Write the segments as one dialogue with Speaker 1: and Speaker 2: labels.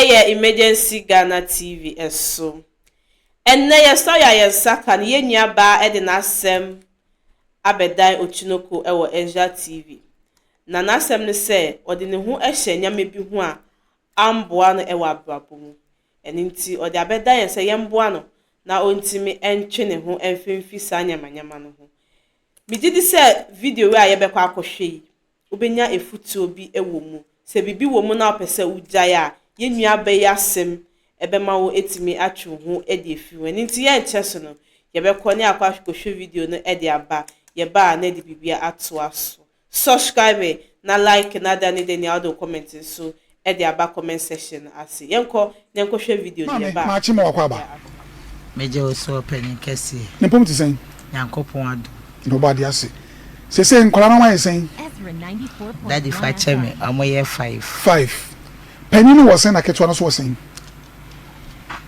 Speaker 1: Yɛ Emergency Ghana TV so. Ɛnnɛ yɛsɔre a yɛn nsa ka no, yɛn nua baa de n'asɛm abɛdan Otwinoko wɔ Ezra TV. Na n'asɛm ne sɛ ɔde ne ho hyɛ nneɛma bi ho a amboa no wɔ abrabɔ mu. Ɛno nti ɔde abɛdan yɛn sɛ yɛmboa no na ɔntumi ntwe ne ho mfimfi saa nneɛma nneɛma no ho. Megye di sɛ video wei a yɛbɛkɔ akɔhwɛ yi, wobɛnya afutuo bi wɔ mu. Sɛ biribi wɔ mu na wopɛ sɛ wogyae a, yɛn nuaba yi asɛm bɛma wo atumi atwe wo ho de afiri ho. Ɛno nti yɛnkyɛ so no, yɛbɛkɔ ne akɔ akɔhwɛ video no de aba. Yɛba a na yɛde biribiara atoa so. Subscribe na like na da ne da nyinaa wode wo comment nso de aba comment section no ase. Yɛnkɔ na yɛnkɔhwɛ video no,
Speaker 2: Maame,
Speaker 1: yɛba a
Speaker 2: makye ma wakɔ aba.
Speaker 1: yɛatoa so.
Speaker 3: Megye wo so ɔpanin kɛseɛ.
Speaker 2: Ne mpom te sɛn?
Speaker 3: Nyankopɔn adom.
Speaker 2: Na ɔbɔ adeɛ ase. Seesei nkwadaa no wɔayɛ sɛn?
Speaker 3: Daddy fa kyɛ me, wɔyɛ five.
Speaker 2: Five. Panin no wɔ sɛn na ketewa no nso wɔ sɛn?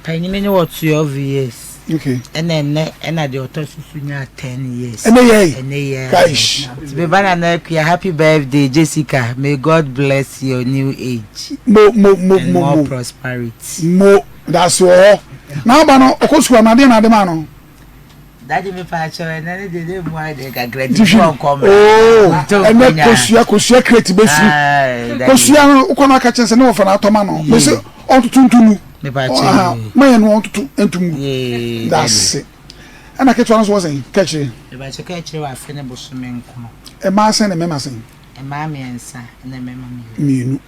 Speaker 3: Panyin no wɔ 12 years.
Speaker 2: Okay.
Speaker 3: Ɛna ɛnɛ ɛna deɛ ɔtɔ so so nyaa 10 years.
Speaker 2: Ɛnɛ yɛ yi.
Speaker 3: Ɛnɛ yɛ.
Speaker 2: Kaish.
Speaker 3: Nti me ba Nana Akua happy birthday Jessica may God bless your new age.
Speaker 2: Mo mo mo
Speaker 3: and
Speaker 2: mo
Speaker 3: more
Speaker 2: mo.
Speaker 3: prosperity.
Speaker 2: Mo daase wɔ hɔ. Na aba no ɔkɔ sukuu ana adeɛ na ade maa no?
Speaker 3: Daddy me pa kyɛw ɛnɛ ne deɛ ne mu ayɛ den kakra
Speaker 2: nti fi nkɔ mra. Oo ɛnɛ kosua kosua crate bɛ firi kosua no wokɔ no aka kyɛn sɛ ne wɔfa no atɔ ma no mɛ sɛ ɔntoto nto mu ma yɛ no ɔntoto nto mu dase ɛna ketewa no so wɔ sɛn kɛkyerɛ.
Speaker 3: Mepakyɛ kɛkyerɛ wɔ afe ne bosome nkono.
Speaker 2: Ɛmaa sɛn ne mɛma sɛn.
Speaker 3: Ɛmaa mmiɛnsa ɛna mɛma mmienu.
Speaker 2: Mmienu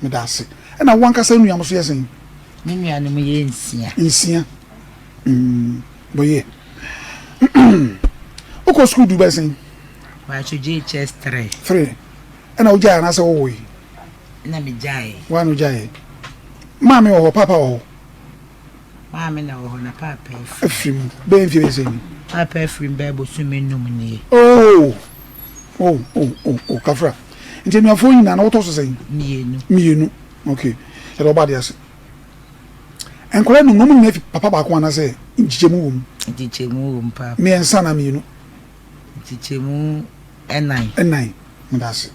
Speaker 2: medase ɛna wo ankasa nua so yɛ sɛn.
Speaker 3: Me nuanom yɛ nsia.
Speaker 2: Nsia. Mm, bɔyɛ. Wokɔ sukuu du bɛyɛ sɛn?
Speaker 3: Baatwo JHS 3.
Speaker 2: 3. Ɛna wogyae anaasɛ wowoe?
Speaker 3: Ɛna megyae.
Speaker 2: Woa na wogyae. Maame wɔ hɔ, paapa wɔ hɔ?
Speaker 3: Maame na wɔ hɔ na paapa afiri.
Speaker 2: Afiri mu. Bɛyɛ mfie bɛyɛ sɛn ni?
Speaker 3: Paapa afiri mu bɛyɛ bosome num nie.
Speaker 2: Oh! Oh, oh, oh, oh, kafra. Nti anuafoɔ nyinaa na wotɔ so sɛn?
Speaker 3: Mmienu.
Speaker 2: Mmienu. Okay. Yɛde ɔba ade ase. Nkwadaa num no, wɔn nyinaa fi papa baako anaasɛ nkyekyɛmu wɔ mu?
Speaker 3: Nkyekyɛmu wɔ mu paa.
Speaker 2: Mmiɛnsa anaa mmienu?
Speaker 3: Nkyekyɛmu nnan.
Speaker 2: Nnan, meda ase.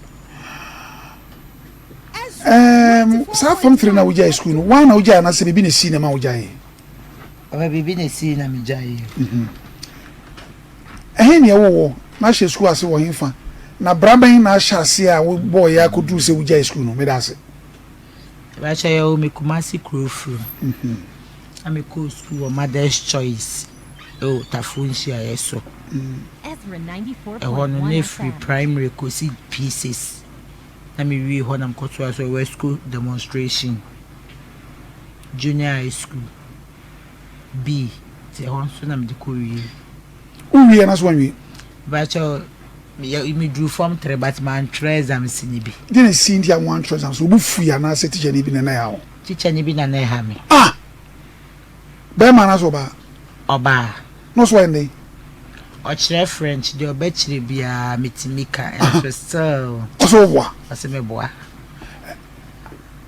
Speaker 2: Ɛɛm, saa fam tiri na wogyae sukuu no, wɔn na wogyae anaasɛ biribi na esii na ɛma wogyae?
Speaker 3: Papa, biribi na esii na megyae.
Speaker 2: Mhm. Ɛhe na ɛwɔ wɔ na ahyɛ sukuu ase wɔ hefa? Na bra bɛn na ahyɛ ase a wobɔɔ yɛ akɔduru sɛ wogyae sukuu no? Meda ase.
Speaker 3: Mepakyɛ yɛwoo me Kumasi Kurofrom na me kɔɔ sukuu wɔ Mother's Choice ɛwɔ Tafo nhyiaeɛ so. Ɛhɔ no na ɛfiri primary kɔsi P6 na me wie hɔ na me kɔtoa so wɔ Wesco Demonstration Junior High School B nti ɛhɔ nso na mede kɔ wie.
Speaker 2: Wo wie anaasɛ wanwie?
Speaker 3: Mepakyɛ Meduruu form tre but mantwerɛ exams no bi.
Speaker 2: Deɛ na ɛsii nti a woantwerɛ exams no? Wo bo fui anaasɛ tikyani bi na na ɛha wo?
Speaker 3: Tikyani bi na na ɛha me.
Speaker 2: Ah! Bɛrima anaasɛ ɔbaa?
Speaker 3: Ɔbaa.
Speaker 2: Na ɔso wayɛ no dɛn?
Speaker 3: Ɔkyerɛ French, deɛ ɔbɛkyerɛ biara metumi ka nso still.
Speaker 2: Ɔsɛ woboa?
Speaker 3: Ɔsɛ meboa.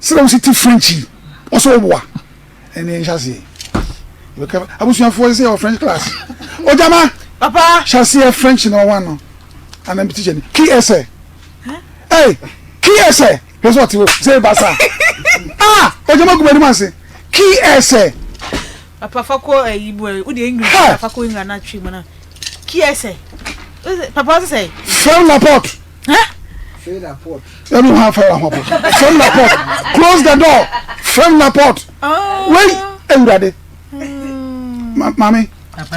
Speaker 2: Sɛdeɛ wosi te French yi, ɔsɛ woboa? Ɛnneɛ nhyɛ aseɛ. Yɛbɛka abusuafoɔ sɛ yɛwɔ French class. Ojama!
Speaker 4: Papa!
Speaker 2: Hyɛ aseɛ French na ɔwa no. Ana teacher ni. Qui est ce? Hey! Qui est ce? Hwɛ sɛ ɔte hɔ sɛ basa. Ah! Ojama gu m'anim ase. Qui est ce?
Speaker 4: Papa fa kɔ ayi mu ɛ. Wode English fa kɔ English na twi mu na. Qui est ce? Papa ɔse sɛ?
Speaker 2: Ferme la porte.
Speaker 4: Huh?
Speaker 2: Ferme la porte. Ɛnu ha ferme la porte. Ferme la porte. Close the door. Ferme la porte.
Speaker 4: Oh.
Speaker 2: Wei, ewurade. Hmm. Maame,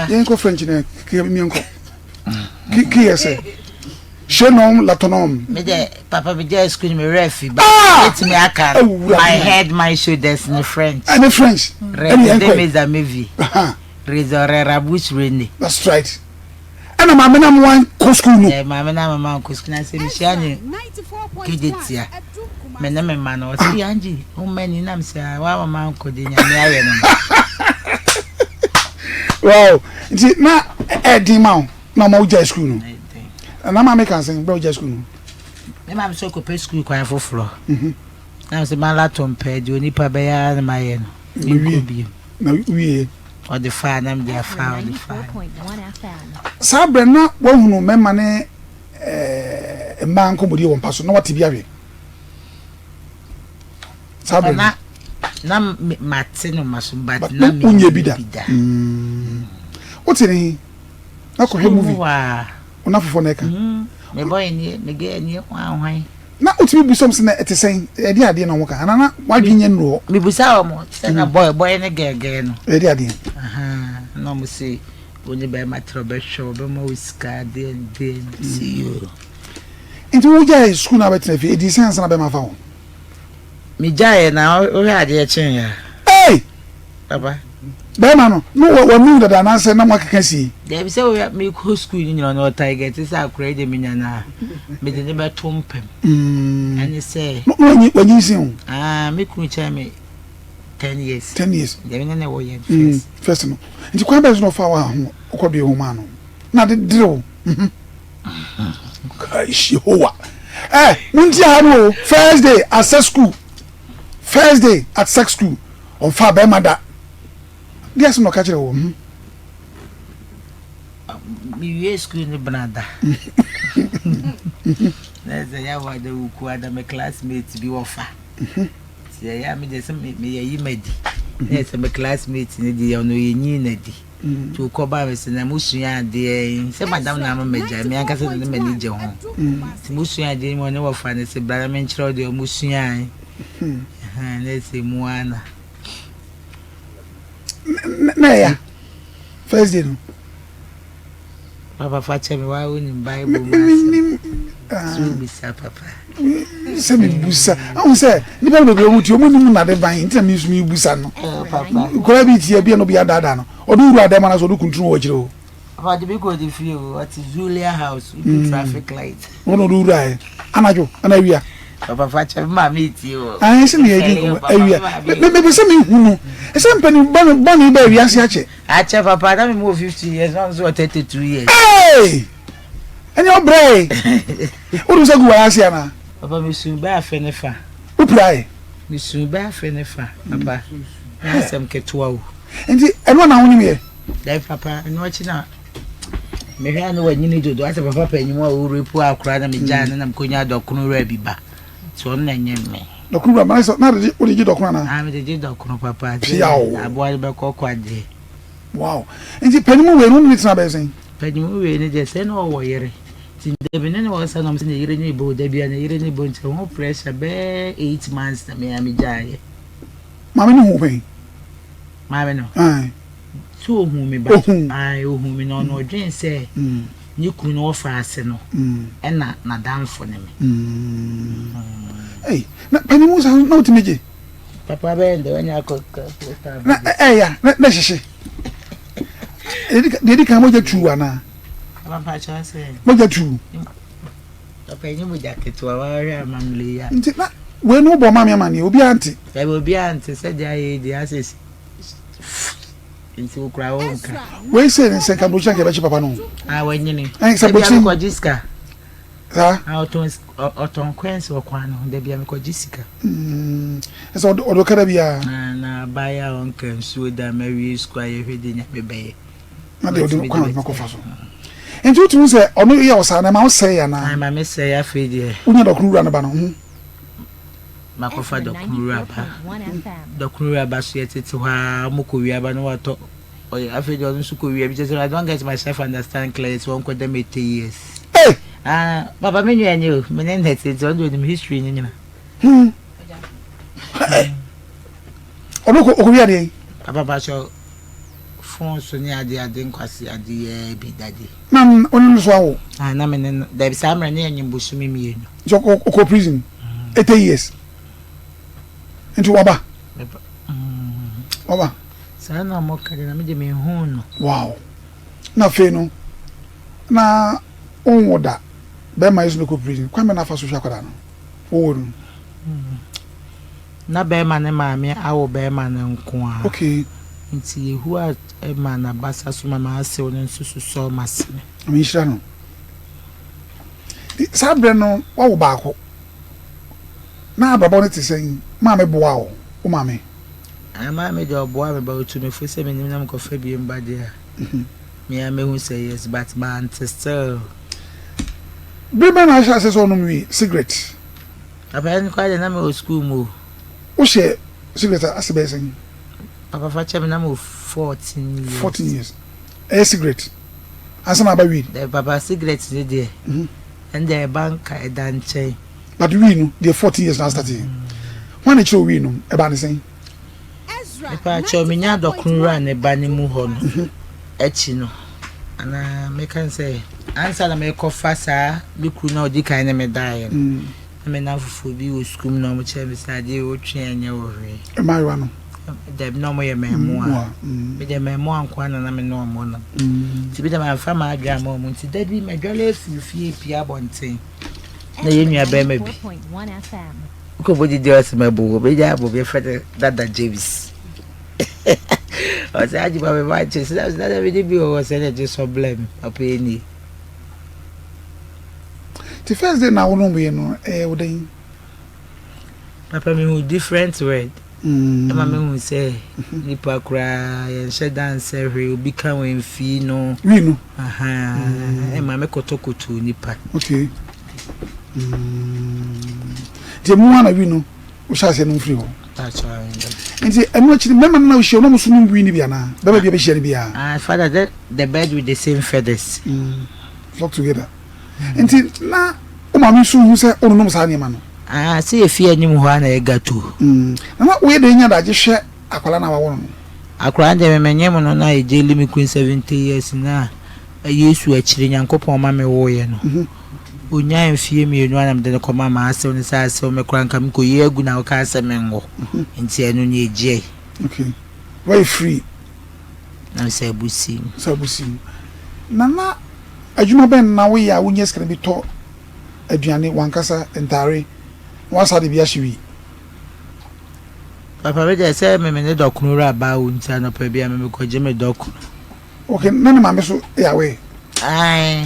Speaker 2: yɛn kɔ French na kí mi nkɔ. Kí kí yɛ sɛ. Chez nom la ton homme.
Speaker 3: Me de papa me gya school me ref ba. Etimi aka my head my shoulders ne French.
Speaker 2: Ɛne French.
Speaker 3: Ɛne yɛn kɔ. Mes amis vie. Rezore rabouche rene.
Speaker 2: That's right. Ɛna maame na mo ankɔ sukuu no.
Speaker 3: Ɛɛ maame na mama ankɔ sukuu na sɛ mehyia ne kegye tia me ne me ma no ɔsɛ Angie wo mma ni nam sɛ wa mama ankɔ de nyame ayɛ no.
Speaker 2: Wow nti na ɛɛden ma wo na ɔma wogyae sukuu no na maame ka sɛn bɛ wogyae sukuu no.
Speaker 3: Me maame sɛ ɔkɔpɛ sukuu kwan foforɔ mhm. na sɛ malato mpɛ deɛ onipa bɛyɛ ara na mayɛ no menkɔ bio.
Speaker 2: Na wie.
Speaker 3: Ɔde faa na mede afa ɔde faa.
Speaker 2: Saa berɛ na wahunu mmarima ne eh, mmaa nkɔmmɔdie wɔ mpa so na wate bi ahwɛ. Saa berɛ no.
Speaker 3: Na mate no maso but na menyɛ
Speaker 2: bi da. Wote ne he? Na kɔhwɛ movie. Wo nafofoɔ na ɛka.
Speaker 3: Me boy nie, me girl nie, hwan hwan.
Speaker 2: Na wotumi bisa wɔn sɛ na ɛte sɛn, ɛde adeɛ na wɔn ka anaa na wadwene nyɛ nnuru hɔ.
Speaker 3: Mebusa wɔn sɛ na boy boy ne girl girl no.
Speaker 2: Ɛde adeɛ.
Speaker 3: Na wɔn se wo ne bɛrima tra ɔbɛhwɛ ɔbɛma wo sika adeɛ adeɛ si yoo.
Speaker 2: Nti wogyae sukuu na abɛtena fie ɛdii sɛn ansa na bɛrima afa wo?
Speaker 3: Megyaeɛ na wohwɛ adeɛ kyeeɛ a.
Speaker 2: Ei!
Speaker 3: Papa.
Speaker 2: Bɛrima no, na wanu dada anaasɛ na moakeka sie?
Speaker 3: Dabi sɛ wohwɛ mekɔ sukuu no nyina no ɔtae gɛte sɛ akora yi deɛ menya no a mede ne bɛto mpam. Ɛne sɛ.
Speaker 2: Na wanyin sen wo?
Speaker 3: Ah, me kunu kyɛn me 10 years.
Speaker 2: 10 years.
Speaker 3: Deɛ me ne ne wɔ yɛ first.
Speaker 2: First no. Nti kwan bɛn so na ɔfaa wo ho wokɔdoe ho maa no? Na ade dere wo. Yehowa. Eh, muntie ha no o. First day at sex school. First day at sex school. Ɔmfa bɛrima da. Deɛ asɛm na ɔka kyerɛ wɔ.
Speaker 3: Mewie school no benada. Na sɛ yɛwɔ ada wuku ada me classmate bi wɔfa. Nti ɛyɛ a mede sɛ meyɛ yi madi. Na sɛ me classmate no deɛ ɔno ɔyɛ nyi na di. Nti wokɔbaa me sɛ na mosua adeɛ sɛ madam na ama magyae me ankasa de ne m'ani gye ho nti mosua adeɛ mu ɔne wɔfa no sɛ bra na menkyerɛ wo deɛ ɔmo suae na ɛsɛ mu ara na
Speaker 2: na ɛya first day no
Speaker 3: Papa fa kyɛ me waa wonim Bible mu asɛm. So wobisa papa.
Speaker 2: Sɛ mebusa. Ahu sɛ nipa no bebree wɔn ti wɔn nim nade ban nti na mi nso mebusa no. Nkwadaa bi ti ebi na obi adaadaa no. Ɔde wura dɛm anaasɛ ɔde kuntunu wɔ akyire o.
Speaker 3: Papa de bi kɔ ɔde fie o ɔte Zulia house wodu traffic light.
Speaker 2: Wɔn na ɔde wura yɛ anadwo ana awia.
Speaker 3: Papa fa kyɛ me maame tie o.
Speaker 2: Ayi sɛ meyɛ di nkɔmɔ awia. Mepɛ sɛ mehu no. Ɛsɛ mpanin bɔne bɛ wiase akyɛ.
Speaker 3: Akyɛ papa na me mu wɔ 15 years na nso wɔ 32 years.
Speaker 2: Hey! Ɛnyɛ ɔbrɛ yi. Wodum sɛ gu wɔn ase ana?
Speaker 3: Papa me sun bɛ afe ne fa.
Speaker 2: Wopira yi?
Speaker 3: Me sun bɛ afe ne fa papa. Na asɛm ketewa o.
Speaker 2: Nti ɛno na wonim yɛ?
Speaker 3: Dɛ papa ɛno akyi na mehwɛ a na wanyini dodo asɛ papa panyin a ɔrepu akora na megyaa no na mekɔnya dɔkono wura bi ba. Nti ɔno na ɛnyɛ me.
Speaker 2: Dɔkono wura ma na de wode gye dɔkono anaa?
Speaker 3: Ah mede gye dɔkono papa. Piaw. Aboa no bɛkɔ kwadeɛ.
Speaker 2: Wow. Nti panin mu wei no wo ne ne tena bɛyɛ sɛn?
Speaker 3: Panin mu wei no deɛ sɛ na ɔwɔ yere. Nti dabi ne ne wɔ nsa nom sɛ ne yere ne bo da bia ne yere ne bo nti ho pressure bɛɛ 8 months na me a me gyaeɛ.
Speaker 2: Maame no hu pɛn?
Speaker 3: Maame no?
Speaker 2: Ae.
Speaker 3: Sɛ ohun me ba.
Speaker 2: Ohun.
Speaker 3: Ae ohun me na ɔno ɔdwen sɛ. Ne kunu no wɔfa ase no ɛna n'adamfo ne me.
Speaker 2: Ei, na panin mu saa na wotumi gye?
Speaker 3: Papa bɛyɛ ndɛ wanya akɔ
Speaker 2: Na ɛya na na ɛhyehye. Deɛ edi kan mogya tuu anaa?
Speaker 3: Papa kyerɛ sɛ.
Speaker 2: Mogya tuu.
Speaker 3: Papa enye mogya ketewa wahwɛ amammerɛ yi a.
Speaker 2: Nti na wei no wobɔ maame amaneɛ obiara nte.
Speaker 3: Dabi obiara nte sɛ deɛ ayɛ yi deɛ asɛ Nti wo kura wo nka.
Speaker 2: Wei sei ne sɛ nka brokyi anka yɛbɛkye papa no.
Speaker 3: Ah wanyini.
Speaker 2: Ɛn sɛ
Speaker 3: brokyi. Dabi mekɔgye sika.
Speaker 2: Saa.
Speaker 3: Ah ɔtɔn ɔtɔn coins wɔ kwan no ho dabi mekɔgye sika.
Speaker 2: Mm. Ɛsɛ ɔde ɔde ɔka dabi a.
Speaker 3: Na na abaayewa a ɔnka nsuo da mawie sukuu a yɛhwɛ de nyame bɛyɛ.
Speaker 2: Na deɛ ɔde kwan no kɔfa so. Nti wotumi sɛ ɔno yɛ ɔsaa na ɛma wo sɛe anaa?
Speaker 3: Ɛma me sɛe afei deɛ.
Speaker 2: Wonya dɔkono wura no ba no ho.
Speaker 3: Makɔfa dɔkono wura ba. Dɔkono wura ba so yɛtete hɔ ara wɔn kɔ wia ba na watɔ ɔyɛ afei deɛ ɔno nso kɔ wia bi kyerɛ sɛ I don't get myself understand clearly sɛ wɔn kɔ dɛm 80 years.
Speaker 2: Hey!
Speaker 3: Ah, papa me nua ni o, me ne nɛte nti ɔno deɛ onim history ni nyina.
Speaker 2: Hmm. Ɔno kɔ ɔkɔ wia deɛ.
Speaker 3: Papa pakyɛ phone so ne ade ade nkwasi ade yɛ bi dade.
Speaker 2: Na ɔne no so awo.
Speaker 3: Ah, na me ne no dabi saa mmerɛ ne yɛ nyem bosome mmienu.
Speaker 2: Nti ɔkɔ prison 80 years. Nti waba. Waba.
Speaker 3: Saa na ɔmo ka de na me de me hu no.
Speaker 2: Wow. Na afei no na ɔnwo da bɛrima yi so no kɔ prison kwan bɛ na afa so hwɛ akwadaa no wɔwɔ no.
Speaker 3: Na bɛrima ne maame awo bɛrima no nko ara.
Speaker 2: Okay.
Speaker 3: Nti Yehowa maa n'abasa so ma m'asew no nso sosɔɔ m'asene.
Speaker 2: Nyame nhyira no. Saa berɛ no wawo baako. Na abrabɔ no te sɛn? Maame boa wo? Wo maame?
Speaker 3: Ah, maame deɛ ɔboa me but ɔtu me fo sɛ menim na mekɔfa biom ba deɛ a, me ara mɛhu sɛ yes but mante still.
Speaker 2: Bere bɛn na ahyɛ ase sɛ ɔnom wi, cigarette?
Speaker 3: Papa ɛno koraa deɛ na mewɔ school mu o.
Speaker 2: Wohyɛ. Cigarette ase bɛyɛ sɛn?
Speaker 3: Papa fa kyɛ me na mewɔ 14 years.
Speaker 2: 14 years. Ɛyɛ cigarette ansa na aba weed?
Speaker 3: Dabi papa cigarette ne deɛ ɛno deɛ ɛba nka ɛda nkyɛn.
Speaker 2: But weed no deɛ 14 years na astart yɛ. Hwan na ɛkyerɛ wo weed nom? Ɛbaa ne sɛn?
Speaker 3: Mepaakyɛw menya dɔkono wura ne ba ne mu hɔ no akyi no anaa meka ne sɛ ansa na mekɔfa saa me kunu na ɔdi kan ne me daeɛ no na me nnamfofoɔ bi wɔ sukuu mu na wɔkyerɛ me sɛ adeɛ wotwe a ɛnyɛ wo hwee.
Speaker 2: Mmaayewa no?
Speaker 3: Dabi na wɔyɛ mmaamua. Me deɛ mmaamua nko ara na na me ne wɔn nam. Nti bi deɛ mamfa m'adwene amma wɔn nti da bi madwale afiri fie pue abɔnten na yɛn nua barima bi wokɔbɔ didi ɔsɛ mɛbo wɔ bɛgya abɔ bi yɛfrɛ no Dada James. Ɔsɛ agye ma me ma nkyɛ sɛ dada bi de bi wɔ hɔ sɛ ɛna gye sɔ blɛ me papa nie.
Speaker 2: Nti first day na wo nom yɛ no ɛyɛ wo dɛn?
Speaker 3: Papa me hu different word. Ɛma me hu sɛ nipa koraa yɛn hyɛ da nsɛ hwee obi ka wɔn mfii no.
Speaker 2: Wi no.
Speaker 3: Ɛma me koto koto nipa.
Speaker 2: Okay. Nti emu ana wi no wo hyɛ aseɛ no mfiri hɔ. Nti ɛno akyi no mɛma no na wohyia no na mo so nom wi no bi anaa? Bɛma bi a bɛhyia no biara.
Speaker 3: Ah father the, the bird with the same feathers.
Speaker 2: Flock together. Nti na wo maame nso hu sɛ wononom saa nneɛma no?
Speaker 3: Ah, sɛ yɛfie anim hɔ a na yɛ gato.
Speaker 2: Na na woyɛ dɛn nya adagye hwɛ akwadaa no a wawo no no?
Speaker 3: Akwadaa no deɛ me menyem no na yɛgyeli me kunu 70 years na Yesu akyire Nyankopɔn ma me woeɛ no. Ɔnyaa mfie mmienu a na mede no kɔma m'asew no sɛ asew me koraa nka mekɔyi agu na wokaa sɛ menwo nti ɛno ne ɛgyae.
Speaker 2: Okay. Woayɛ free?
Speaker 3: Na sɛ abusim.
Speaker 2: Sɛ abusim. Na na adwuma bɛn na woyɛ a wunya sika no bi tɔ aduane, w'ankasa ntade, na woasan de bi ahye wi?
Speaker 3: Papa me deɛ sɛ me me ne dɔkono wura baa wo nti anɔpa bi a me mekɔgye me dɔkono.
Speaker 2: Okay, na ne maame so yɛ aware?
Speaker 3: Ae,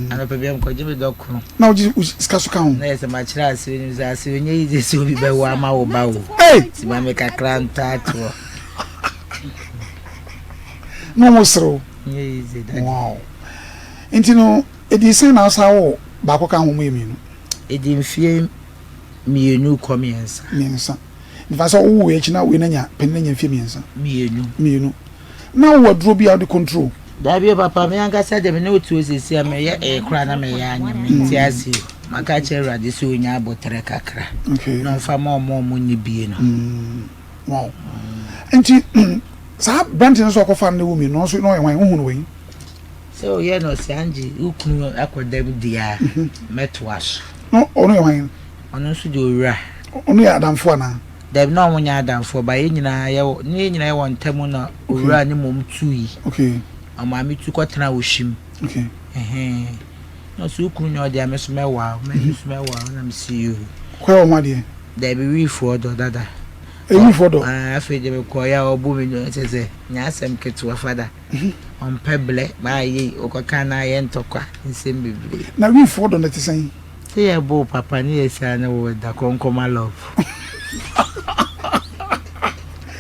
Speaker 3: anɔpa bi a mekɔgye me dɔkono.
Speaker 2: Na wogye wo sika so ka ho?
Speaker 3: Na yɛ sɛ makyerɛ ase onim sɛ ase onyɛ yize sɛ obi bɛwo ama wo ba o.
Speaker 2: Hey!
Speaker 3: Nti ma me kakra ntɔ atoɔ.
Speaker 2: Na wɔn serew.
Speaker 3: Nyɛ easy daddy.
Speaker 2: Wow. Nti no, edi sɛn na ɔsan wɔ baako ka ho mu yɛ mmienu?
Speaker 3: Edi mfie mmienu kɔ mmiɛnsa.
Speaker 2: Mmiɛnsa. Nfa sɛ ɔwɔ wei akyi na wei na nya panin na nya mfie mmiɛnsa.
Speaker 3: Mmienu.
Speaker 2: Mmienu. Na wowɔ aduro bi a wode control?
Speaker 3: Dabi o papa, me ankasa deɛ me ne wo te hɔ seesei a meyɛ ee koraa na meyɛ anyɛ me nte ase o. Maka akyerɛ Awurade sɛ ɔnya aboterɛ kakra.
Speaker 2: Okay.
Speaker 3: Na ɔmfa ma ɔmo a ɔmo nni bie no.
Speaker 2: Wow. Nti saa aberante no nso akɔfa no ne wo mmienu no nso na ɔyɛ hwan? Wohu no wɔ yi?
Speaker 3: Sɛ ɔyɛ no ɔsɛ Angie wo kunu akɔ dɛm di a mɛtoa so.
Speaker 2: Na ɔno yɛ hwan?
Speaker 3: Ɔno nso deɛ owura.
Speaker 2: Ɔno yɛ adamfo anaa?
Speaker 3: Dabi na ɔmo nyɛ adamfoɔ ba yɛn nyinaa yɛ wɔ ne yɛn nyinaa yɛ wɔ ntam na owura ne mom tui.
Speaker 2: Okay.
Speaker 3: Ɔmaame tu kɔtena Oshim.
Speaker 2: Okay.
Speaker 3: Ɛhɛn. Na ɔsɛ wo kunu nyɛ ɔdeɛ a me nso mɛwa wo, me nso mɛwa wo na mese yoo.
Speaker 2: Kɔyɛ wɔn ho adeɛ.
Speaker 3: Dabi wiifoɔ dɔ dada.
Speaker 2: Ewiifoɔ dɔ.
Speaker 3: Ah, afei deɛ mekɔeɛ a ɔbo me no kyerɛ sɛ nyɛ asɛm ketewa fada. Ɔmpɛ blɛ maa yei wokɔka na ayɛ ntɔkwa nsɛm bebree.
Speaker 2: Na wiifoɔ dɔ no te sɛn?
Speaker 3: Sɛ yɛbo wo papa ne yɛsia ne wo da kɔnkɔma love.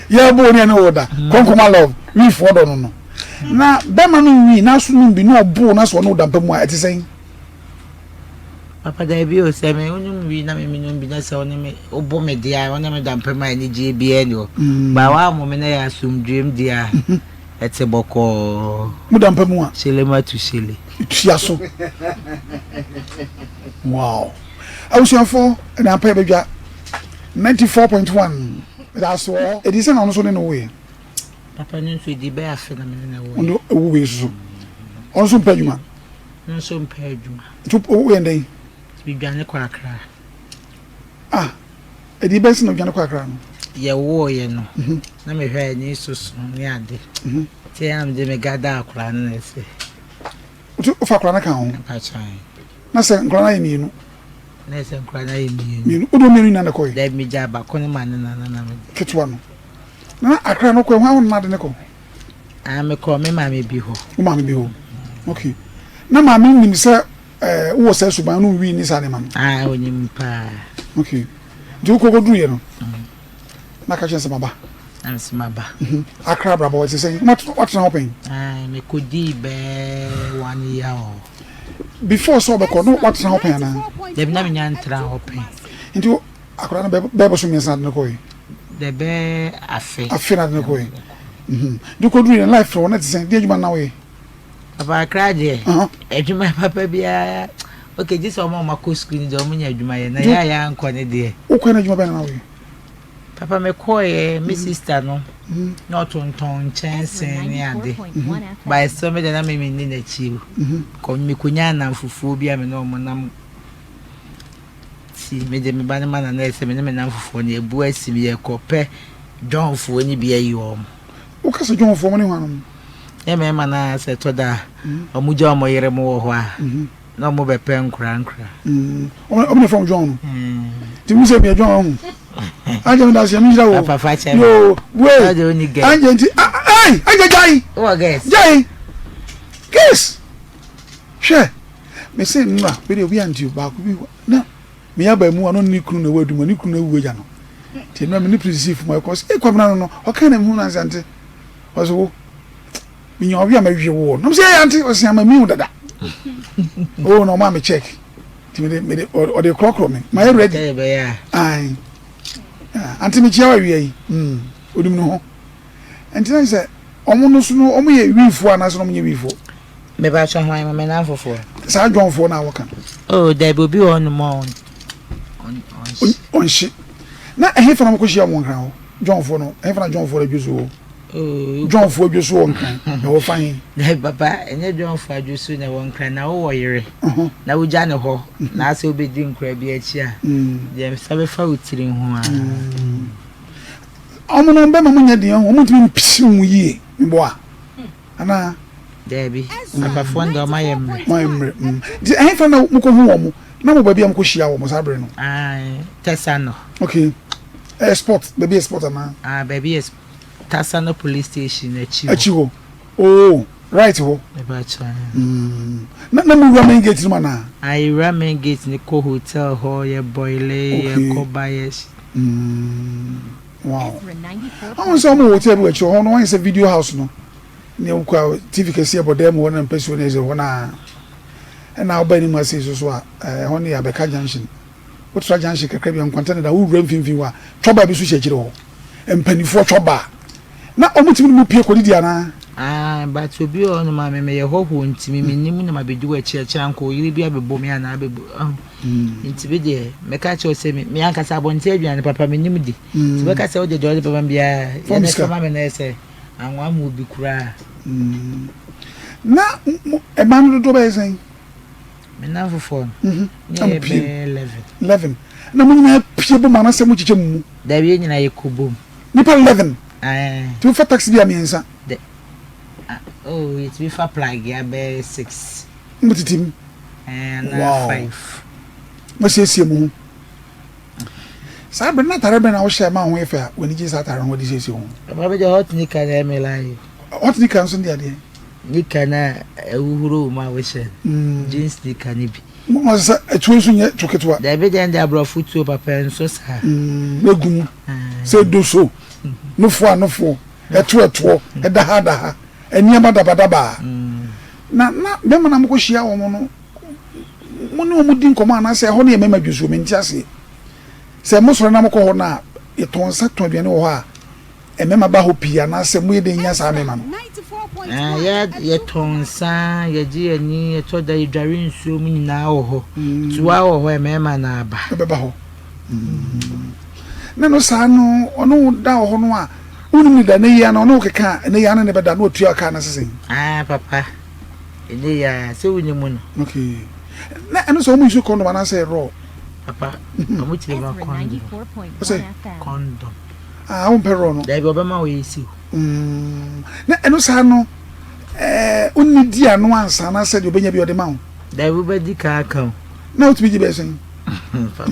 Speaker 2: Yɛbo wo ne yɛne wo da kɔnkɔma love wiifoɔ dɔ no no. Na bɛma no nwi n'aso nom bi na ɔbo na sɛ ɔne wo da mpa mu a ɛte sɛn?
Speaker 3: Papa daabi o sɛ me wonom wi na me menom bi na sɛ ɔne me wobɔ me deɛ a ɔne me da mpa mu a anigyeɛ biara ni hɔ. Mm. Ba woammɔ me na yɛ asomdwoeɛm deɛ a mhm. ɛte bɔkɔɔ.
Speaker 2: Mo da mpa mu a.
Speaker 3: Hyele ma tu hyele.
Speaker 2: Tua so. Wow. Abusuafoɔ ɛna ampa yɛbɛdwa 94.1 ɛda so ɛdi sɛ na ɔno nso ne no woyɛ.
Speaker 3: Papa no nso ɛdi bɛyɛ afe na me ne no woeɛ.
Speaker 2: Ɔno ɛwu wei nso so. Ɔno nso mpɛ adwuma.
Speaker 3: Ɔno nso mpɛ adwuma.
Speaker 2: Nti woyɛ dɛn?
Speaker 3: Medwane kɔ Accra.
Speaker 2: Ah, ɛdi bɛn sɛ na odwane kɔ Accra no?
Speaker 3: Yɛwooeɛ no, mhm. na mehwɛ ani soso ne ade. Mhm. Nti ɛyɛ na mede me gada akwadaa no na ɛsɛ.
Speaker 2: Nti wofa akwadaa no ka ho? Na sɛ nkwadaa no ayɛ mmienu?
Speaker 3: Na ɛsɛ nkwadaa no ayɛ mmienu.
Speaker 2: Mmienu, wode mmienu nyinaa na ɛkɔe?
Speaker 3: Daabi, megyaa baako no ma ne nana na mede.
Speaker 2: Ketewa no. Na Accra no kɔ, hwan na ade ne kɔ?
Speaker 3: Ah, mekɔ me maame bi hɔ.
Speaker 2: Wo maame bi hɔ. Okay. Na maame nim sɛ eh, wowɔ saa suban no wii ne saa nneɛma no?
Speaker 3: Ah, onim paa.
Speaker 2: Okay. Nti wokɔ kɔduru yɛ no? Na ka kyerɛ sɛ maba.
Speaker 3: Na mese maba.
Speaker 2: Mhm. Accra abrabɔ ɛte sɛn? Watena hɔ pɛn?
Speaker 3: Ah, mekɔdii bɛɛ one year hɔ.
Speaker 2: Before sɛ ɔbɛkɔ no watena hɔ pɛn anaa?
Speaker 3: Dabi na menya ntena hɔ pɛn.
Speaker 2: Nti akwadaa no bɛɛ bɔso mmiɛnsa na ade no kɔe?
Speaker 3: Dɛ bɛyɛ afe.
Speaker 2: Afe na de no kɔe. Mhm. De kɔduru yɛ life wɔ na te sɛn? Deɛ adwuma na woyɛ?
Speaker 3: Papa Accra deɛ, adwuma papa biara, okay, gye sɛ wɔn a wɔakɔ sukuu no deɛ wɔn nya adwuma yɛ, na yɛ a yɛankɔ no deɛ.
Speaker 2: Wokɔɛ no adwuma bɛn na woyɛ?
Speaker 3: Papa mekɔeɛ, me sister no, na ɔtontɔn nkyɛnsee ne ade. But still me deɛ na me menni n'akyi o. Kɔ mekɔnya nnamfofoɔ bi a me ne wɔn nam ti mede me ba no ma na na ɛsɛ me ne me nnamfofoɔ no yɛbu asi me yɛkɔpɛ Johnfoɔ no bi ayi wɔn.
Speaker 2: Woka sɛ Johnfoɔ mo ne hwanom?
Speaker 3: Yɛ mmarima no a sɛ ɛtɔ da a wɔgya wɔn yere mo wɔ hɔ a. Na ɔmo bɛ pɛ nkora nkora.
Speaker 2: Mm ɔmo na fam John no. Ti mi sɛ mi yɛ John ɔho. Angel mi da se mi nhyira wo.
Speaker 3: Papa fa kyɛ mi.
Speaker 2: Yoo wei. Angel nti ɛy Angel gyae.
Speaker 3: Wɔ guest.
Speaker 2: Gyae. Guest. Hwɛ me se nnura bi de obi anti o baako bi na me yaba mu ano ne kunu na ɛwɔ adwuma ne kunu na ewu agya no. Ti nnura me ne polisi fo ma ɛkɔ sɛ ekwabena no no ɔka na mi hu na nsante. Ɔsɛ wo. Menya ɔwe a mɛwe woɔ nom sɛ ɛyɛ ante ɔsɛ ama mi hu dada oh na ɔma me check nti mede mede ɔde korɔkorɔ me ma yɛ ready ayi ante me kyia awia yi mm onim ne ho nti na sɛ ɔmo no so no ɔmo yɛ wiifoɔ anaasɛ ɔmo nyɛ wiifoɔ.
Speaker 3: Meba sɛ hwan mo me nanfofoɔ.
Speaker 2: Saa dwɔnfoɔ no a wɔka no.
Speaker 3: Oh dabi obi wɔ hɔ nom a
Speaker 2: ɔnhye na ɛhe fa na ɔmo kɔ hyia ɔmo nkran hɔ dwɔnfoɔ no ɛhe fa na dwɔnfoɔ no adwo so wɔ. Johnfoɔ adwosuo wɔ Nkran, ɛwɔ fa he?
Speaker 3: Dabi papa, ɛnyɛ Johnfoɔ adwosuo na ɛwɔ Nkran, na wowɔ yere na wogya ne hɔ na asɛ wobɛdi nkora bi akyi a, deɛ nsa bɛfa wo tiri ho a.
Speaker 2: Ɔmo no bɛma mo nyɛ deɛ ɔmo ntumi mpisi mo yie mboa anaa?
Speaker 3: Dabi, papafoɔ no deɛ ɔmo ayɛ mmerɛ.
Speaker 2: Ɔmo ayɛ mmerɛ. Nti ɛhefa na mokɔhu wɔn? Na mo baabi a mokɔhyia wɔn saa bere no?
Speaker 3: Tɛsanɔ.
Speaker 2: Okay. Ɛyɛ sport, baabi yɛ sport anaa?
Speaker 3: Ah, baabi yɛ sport. Tasano police station akyi hɔ.
Speaker 2: Akyi hɔ. Oh, right hɔ.
Speaker 3: Mebakyɛ.
Speaker 2: Mm. Na na mo wura main gate no mu anaa?
Speaker 3: Ah, yɛwura main gate no kɔ hotel hɔ, yɛ boile, okay. yɛ kɔ ba yɛ.
Speaker 2: Mm. Wow. Ahun sɛ wɔn wɔ hotel bi wɔ akyi hɔ, no wɔn sɛ video house no. Ne wokɔ TV kɛseɛ bɔ dan mu hɔ na mpɛsuo no ɛsɛ hɔ na ɛna ɔba anim ase so so a ɛhɔ no yɛ abɛka junction. Wotra junction kakra bi a nkwanta no da wowura mfimfini hɔ a twaba bi so hyɛ akyire hɔ. Mpanimfoɔ twɔ ba a, na wɔtumi ne mo pue kɔdidi anaa?
Speaker 3: Ah, but obi wɔ hɔnom a me meyɛ hɔhoɔ nti me mennim na mabɛdi w'akyi akyɛ anka ɔyere bi abɛbɔ me anaa abɛbɔ ahu nti me deɛ mɛka kyerɛ wo sɛ me me ankasa abɔnten aduane papa mennim di nti bɛka sɛ wode deɛ ɔde bɛma me biara yɛ ne fama me na yɛ sɛ anwa mu obi koraa.
Speaker 2: Na mmaa no dodoɔ bɛyɛ sɛn?
Speaker 3: Me nnamfofoɔ no, ne yɛ bɛyɛ 11.
Speaker 2: 11. Na mo nyinaa pie bom anaasɛ mo kyekyɛ mo mu?
Speaker 3: Dabi, yɛn nyinaa yɛkɔ bom.
Speaker 2: Nipa 11?
Speaker 3: Ɛɛ.
Speaker 2: Tumi fa taxi bi a mmiɛnsa?
Speaker 3: De, ah, oh, yɛtumi fa plagea bɛyɛ 6.
Speaker 2: Mo tete mu?
Speaker 3: Ɛɛ, anaa 5.
Speaker 2: Mo asiesie mo ho. Saa bere no atare bɛn na wohyɛ ma ho yɛ fɛ a w'ani gye saa atare ho de siesie wo ho?
Speaker 3: Papa mi deɛ hot nika na ɛyɛ me line.
Speaker 2: Hot nika nso ne adeɛ?
Speaker 3: Nika na ɛhuhuro wo mu a wohyɛ no. Jeans nika no bi.
Speaker 2: Mo ma sɛ ɛtuo nso nyɛ tuo ketewa.
Speaker 3: Dabi deɛ ɛnde aborɔfo tuo papa ɛnso saa.
Speaker 2: Na egu mu sɛ doso, nofoɔ a nofoɔ, ɛto ɛtoɔ, ɛda ha da ha, nneɛma dabadaba. Na na bɛrima na mokɔhyia wɔn no mo ne wɔn di nkɔmmɔ anaasɛ ɛhɔ no yɛ mmarima dwusuo mente aseɛ sɛ mosɔre na mokɔ hɔ no a yɛtɔn nsa tɔn aduane wɔ hɔ a mmarima ba hɔ pii anaasɛ moyɛ dɛn nya saa mmarima no
Speaker 3: Ah, yɛ yɛtɔn nsa yɛgye yɛn ani yɛtɔ da yɛdware nsuo mu nyinaa wɔ hɔ tuwa wɔ hɔ mmarima na aba
Speaker 2: ɛbɛba hɔ na no saa no ɔne wo da wɔ hɔ no a wonim ne da ne yia no ɔne wo keka a ɛne yia no ne bɛda na ɔtua kaa no sesɛn
Speaker 3: ah papa Ɛnɛ yi ara, sɛ wonim no.
Speaker 2: Okay. Na ɛno sɛ wɔn use condom anaasɛ raw?
Speaker 3: Papa, wɔn kyerɛ ma condom.
Speaker 2: Ɔsɛ?
Speaker 3: Condom.
Speaker 2: Ah, wɔn pɛ raw no.
Speaker 3: Dabi, ɔbɛma wɔ esi o.
Speaker 2: Mm. Na ɛno saa no, ɛɛ, onni di ano ansa anaasɛ deɛ ɔbɛnya bi ɔde ma wo?
Speaker 3: Dabi, wobɛdi kan aka o.
Speaker 2: Na wotumi gye bɛyɛ sɛn?
Speaker 3: Papa.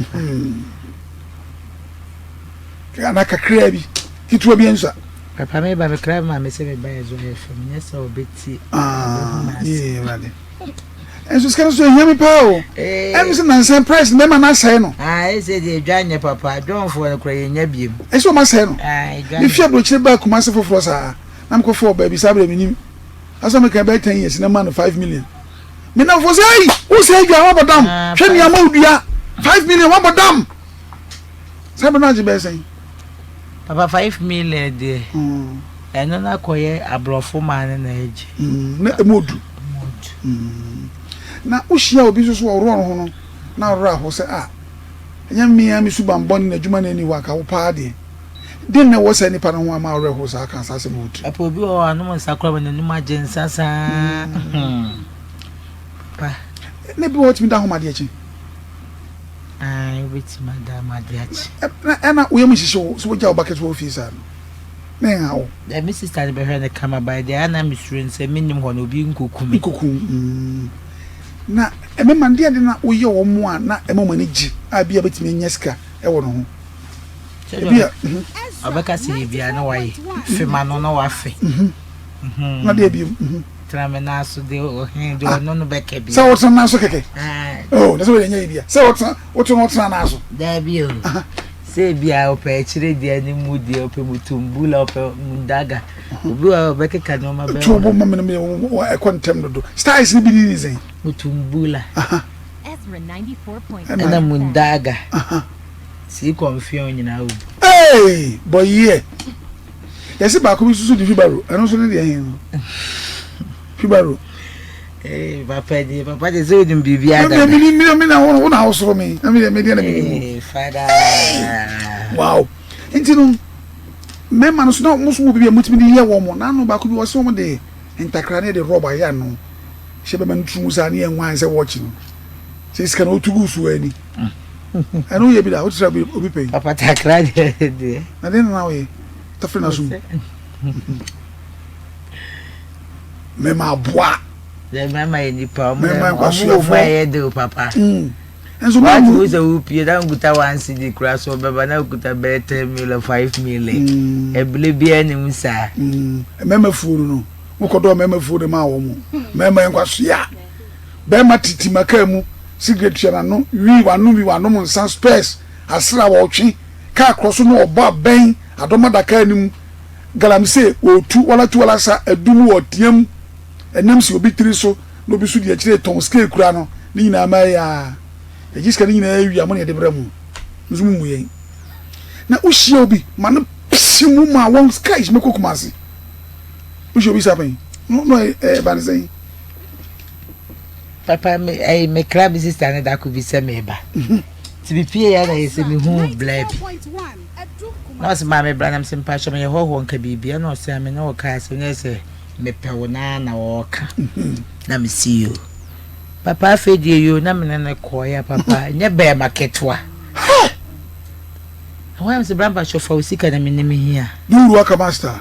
Speaker 2: Anaa kakraa bi, ketewa bi nsa.
Speaker 3: Papa me ba me kra maame sɛ me ba yɛ zo ayɛ fɛ menyɛ sɛ ɔbɛtie
Speaker 2: ɔbɛhu m'ase. Awurade nso sika no so ehia me paa o ɛmu sɛ nansan price mɛma no asɛe no.
Speaker 3: Ah ɛsɛ deɛ edwa nyɛ papa dwɔnfoɔ no kora yɛnya biem.
Speaker 2: Ɛsɛ ɔma asɛe no. Me fi aburokyire baa Kumasi foforɔ saa na mekɔ fɔ baabi saa berɛ menim asɛ meka bɛyɛ 10 years na ma no 5 million me namfoɔ sɛ ei wo sɛ adwa wabɔ dam hwɛ nea ma wodua 5 million wabɔ dam saa berɛ no agye bɛyɛ sɛn.
Speaker 3: Papa 5 million deɛ ɛno na kɔyɛ aborɔfo maa no na agye.
Speaker 2: Na ɛmu odu. Na wohyia obi nso so ɔworɔ ne ho no na ɔwerɛ aho sɛ ah ɛnyɛ me ara me suban bɔne na adwuma no ani hɔ anka wo paa deɛ. Dɛn na ɛwɔ saa nipa no ho ama ɔwerɛ how saa ka saa asɛm wɔ wo tirim?
Speaker 3: Papa obi wɔ hɔ a ɔnom nsa koraa ma n'anim agye nsa saa. Papa.
Speaker 2: Na ebi wɔ hɔ tumi da ho ma adeɛ kye.
Speaker 3: Ae, wobɛtumi ada ama adeɛ akye.
Speaker 2: Na ɛna wo yam nhyehye wo sɛ wogya wo ba ketewa wɔ fie saa no? Na ɛnha wo?
Speaker 3: Dabi, me sista no bɛhwɛ no kama but deɛ a na mesuro ne sɛ mennim hɔ no obi nkɔku me.
Speaker 2: Nkɔku wo, mm. Na mmarima no, deɛn ade na woyɛ wɔn a na ɛma wɔn ani gye a ebia wobɛtumi anya sika wɔ ne ho?
Speaker 3: Ebia, mhm. Ɔbɛka sɛ yɛ biara na wayɛ. Fe ma no na wafe.
Speaker 2: Mhm. Na deɛ bio. Mhm.
Speaker 3: Tena me nan so de ɔhe de ɔno no bɛka bi.
Speaker 2: Sɛ wotena nan so kɛkɛ. Oh, na sɛ wɔyɛ nyɛ bia. Sɛ wotena wotena wotena nan so.
Speaker 3: Daabi o. Sɛ bia ɔpɛ akyire deɛ ne mu deɛ ɔpɛ mutumbula ɔpɛ mundaga. Obi wa ɔbɛkeka nneɛma bɛn.
Speaker 2: Tu bo ma me no ɛkɔ ntɛm dodo. Styles ne bi ne ne sɛn.
Speaker 3: Mutumbula. Ɛna mundaga. Sii kɔnfiɔn nyinaa wɔ mu.
Speaker 2: Hey, bɔyeɛ. Yɛse baako bi nso di wheelbarrow, ɛno nso ne deɛ he no? Wheelbarrow.
Speaker 3: Ee, papa deɛ, papa deɛ sɛ wonim biribi adada.
Speaker 2: Me me me me na wo na wosoro me. Na me deɛ me deɛ na me nim.
Speaker 3: Ee, fada.
Speaker 2: Wow. Nti no, mmarima no so na wɔn so wɔ biribi a wɔtumi de yɛ wɔn. Na ano baako bi wɔse wɔn de ntakra ne de rɔba yɛ ano. Hyɛ bɛma no tiri mu saa ne yɛ nwan sɛ wɔkye no. Sɛ sika na wotu gu so ani. Ɛno yɛ bi da, wote sɛ obi pɛ yi.
Speaker 3: Papa takra deɛ deɛ.
Speaker 2: Na deɛ na woyɛ tafere na som. Mɛma aboa.
Speaker 3: Dɛ mɛma yɛ nipa ɔmo yɛ ɔmo wɔ mu ɛyɛ de o papa.
Speaker 2: Nso
Speaker 3: mɛ mu. Wati sɛ wopie na nkuta one cedi kura so ɔbɛba na nkuta bɛyɛ 10 million 5 million. Ɛbile bi ɛnim saa.
Speaker 2: Mɛma fuo no no mokɔdɔ mɛma fuo de maa wɔn mo mɛma yɛ nkwasoa bɛrima titi maka mu sigaret tua n'ano wii wanom wi wanom nsa spurs asra wɔtwe kaa korɔ so na ɔbɔ abɛn adɔm adaka anim galamsey ɔretu wala tu wala sa adum ɔteam ɛnam si obi tiri so na obi so di akyire tɔn sika ekura no ne nyinaa ma ɛyɛ a yɛgye sika ne nyinaa awie a mo na yɛde brɛ mo nso mo mu yɛn na wohyia obi ma no psi mu ma wɔn sika yi mɛkɔ Kumasi wohyia obi saa pɛn no no ɛba ne sɛn.
Speaker 3: Papa me ɛyi me kra me sister ne dako bi sɛ meba. Ti me pie ya na yɛ sɛ me hu blɛ bi. Na ɔsɛ maame bra na me sɛ mpakyɛ me yɛ hɔhoɔ nka biribi ɛna ɔsɛ ame na ɔka asɛm na sɛ mepɛ wo naa na ɔka. Na me si yo. Papa afei deɛ yo na me ne ne kɔɔ ya papa nyɛ bɛɛma ketewa. Ɛhɔ ara sɛ bra mpakyɛ fa wo sika na me ne me hia.
Speaker 2: Duru aka master.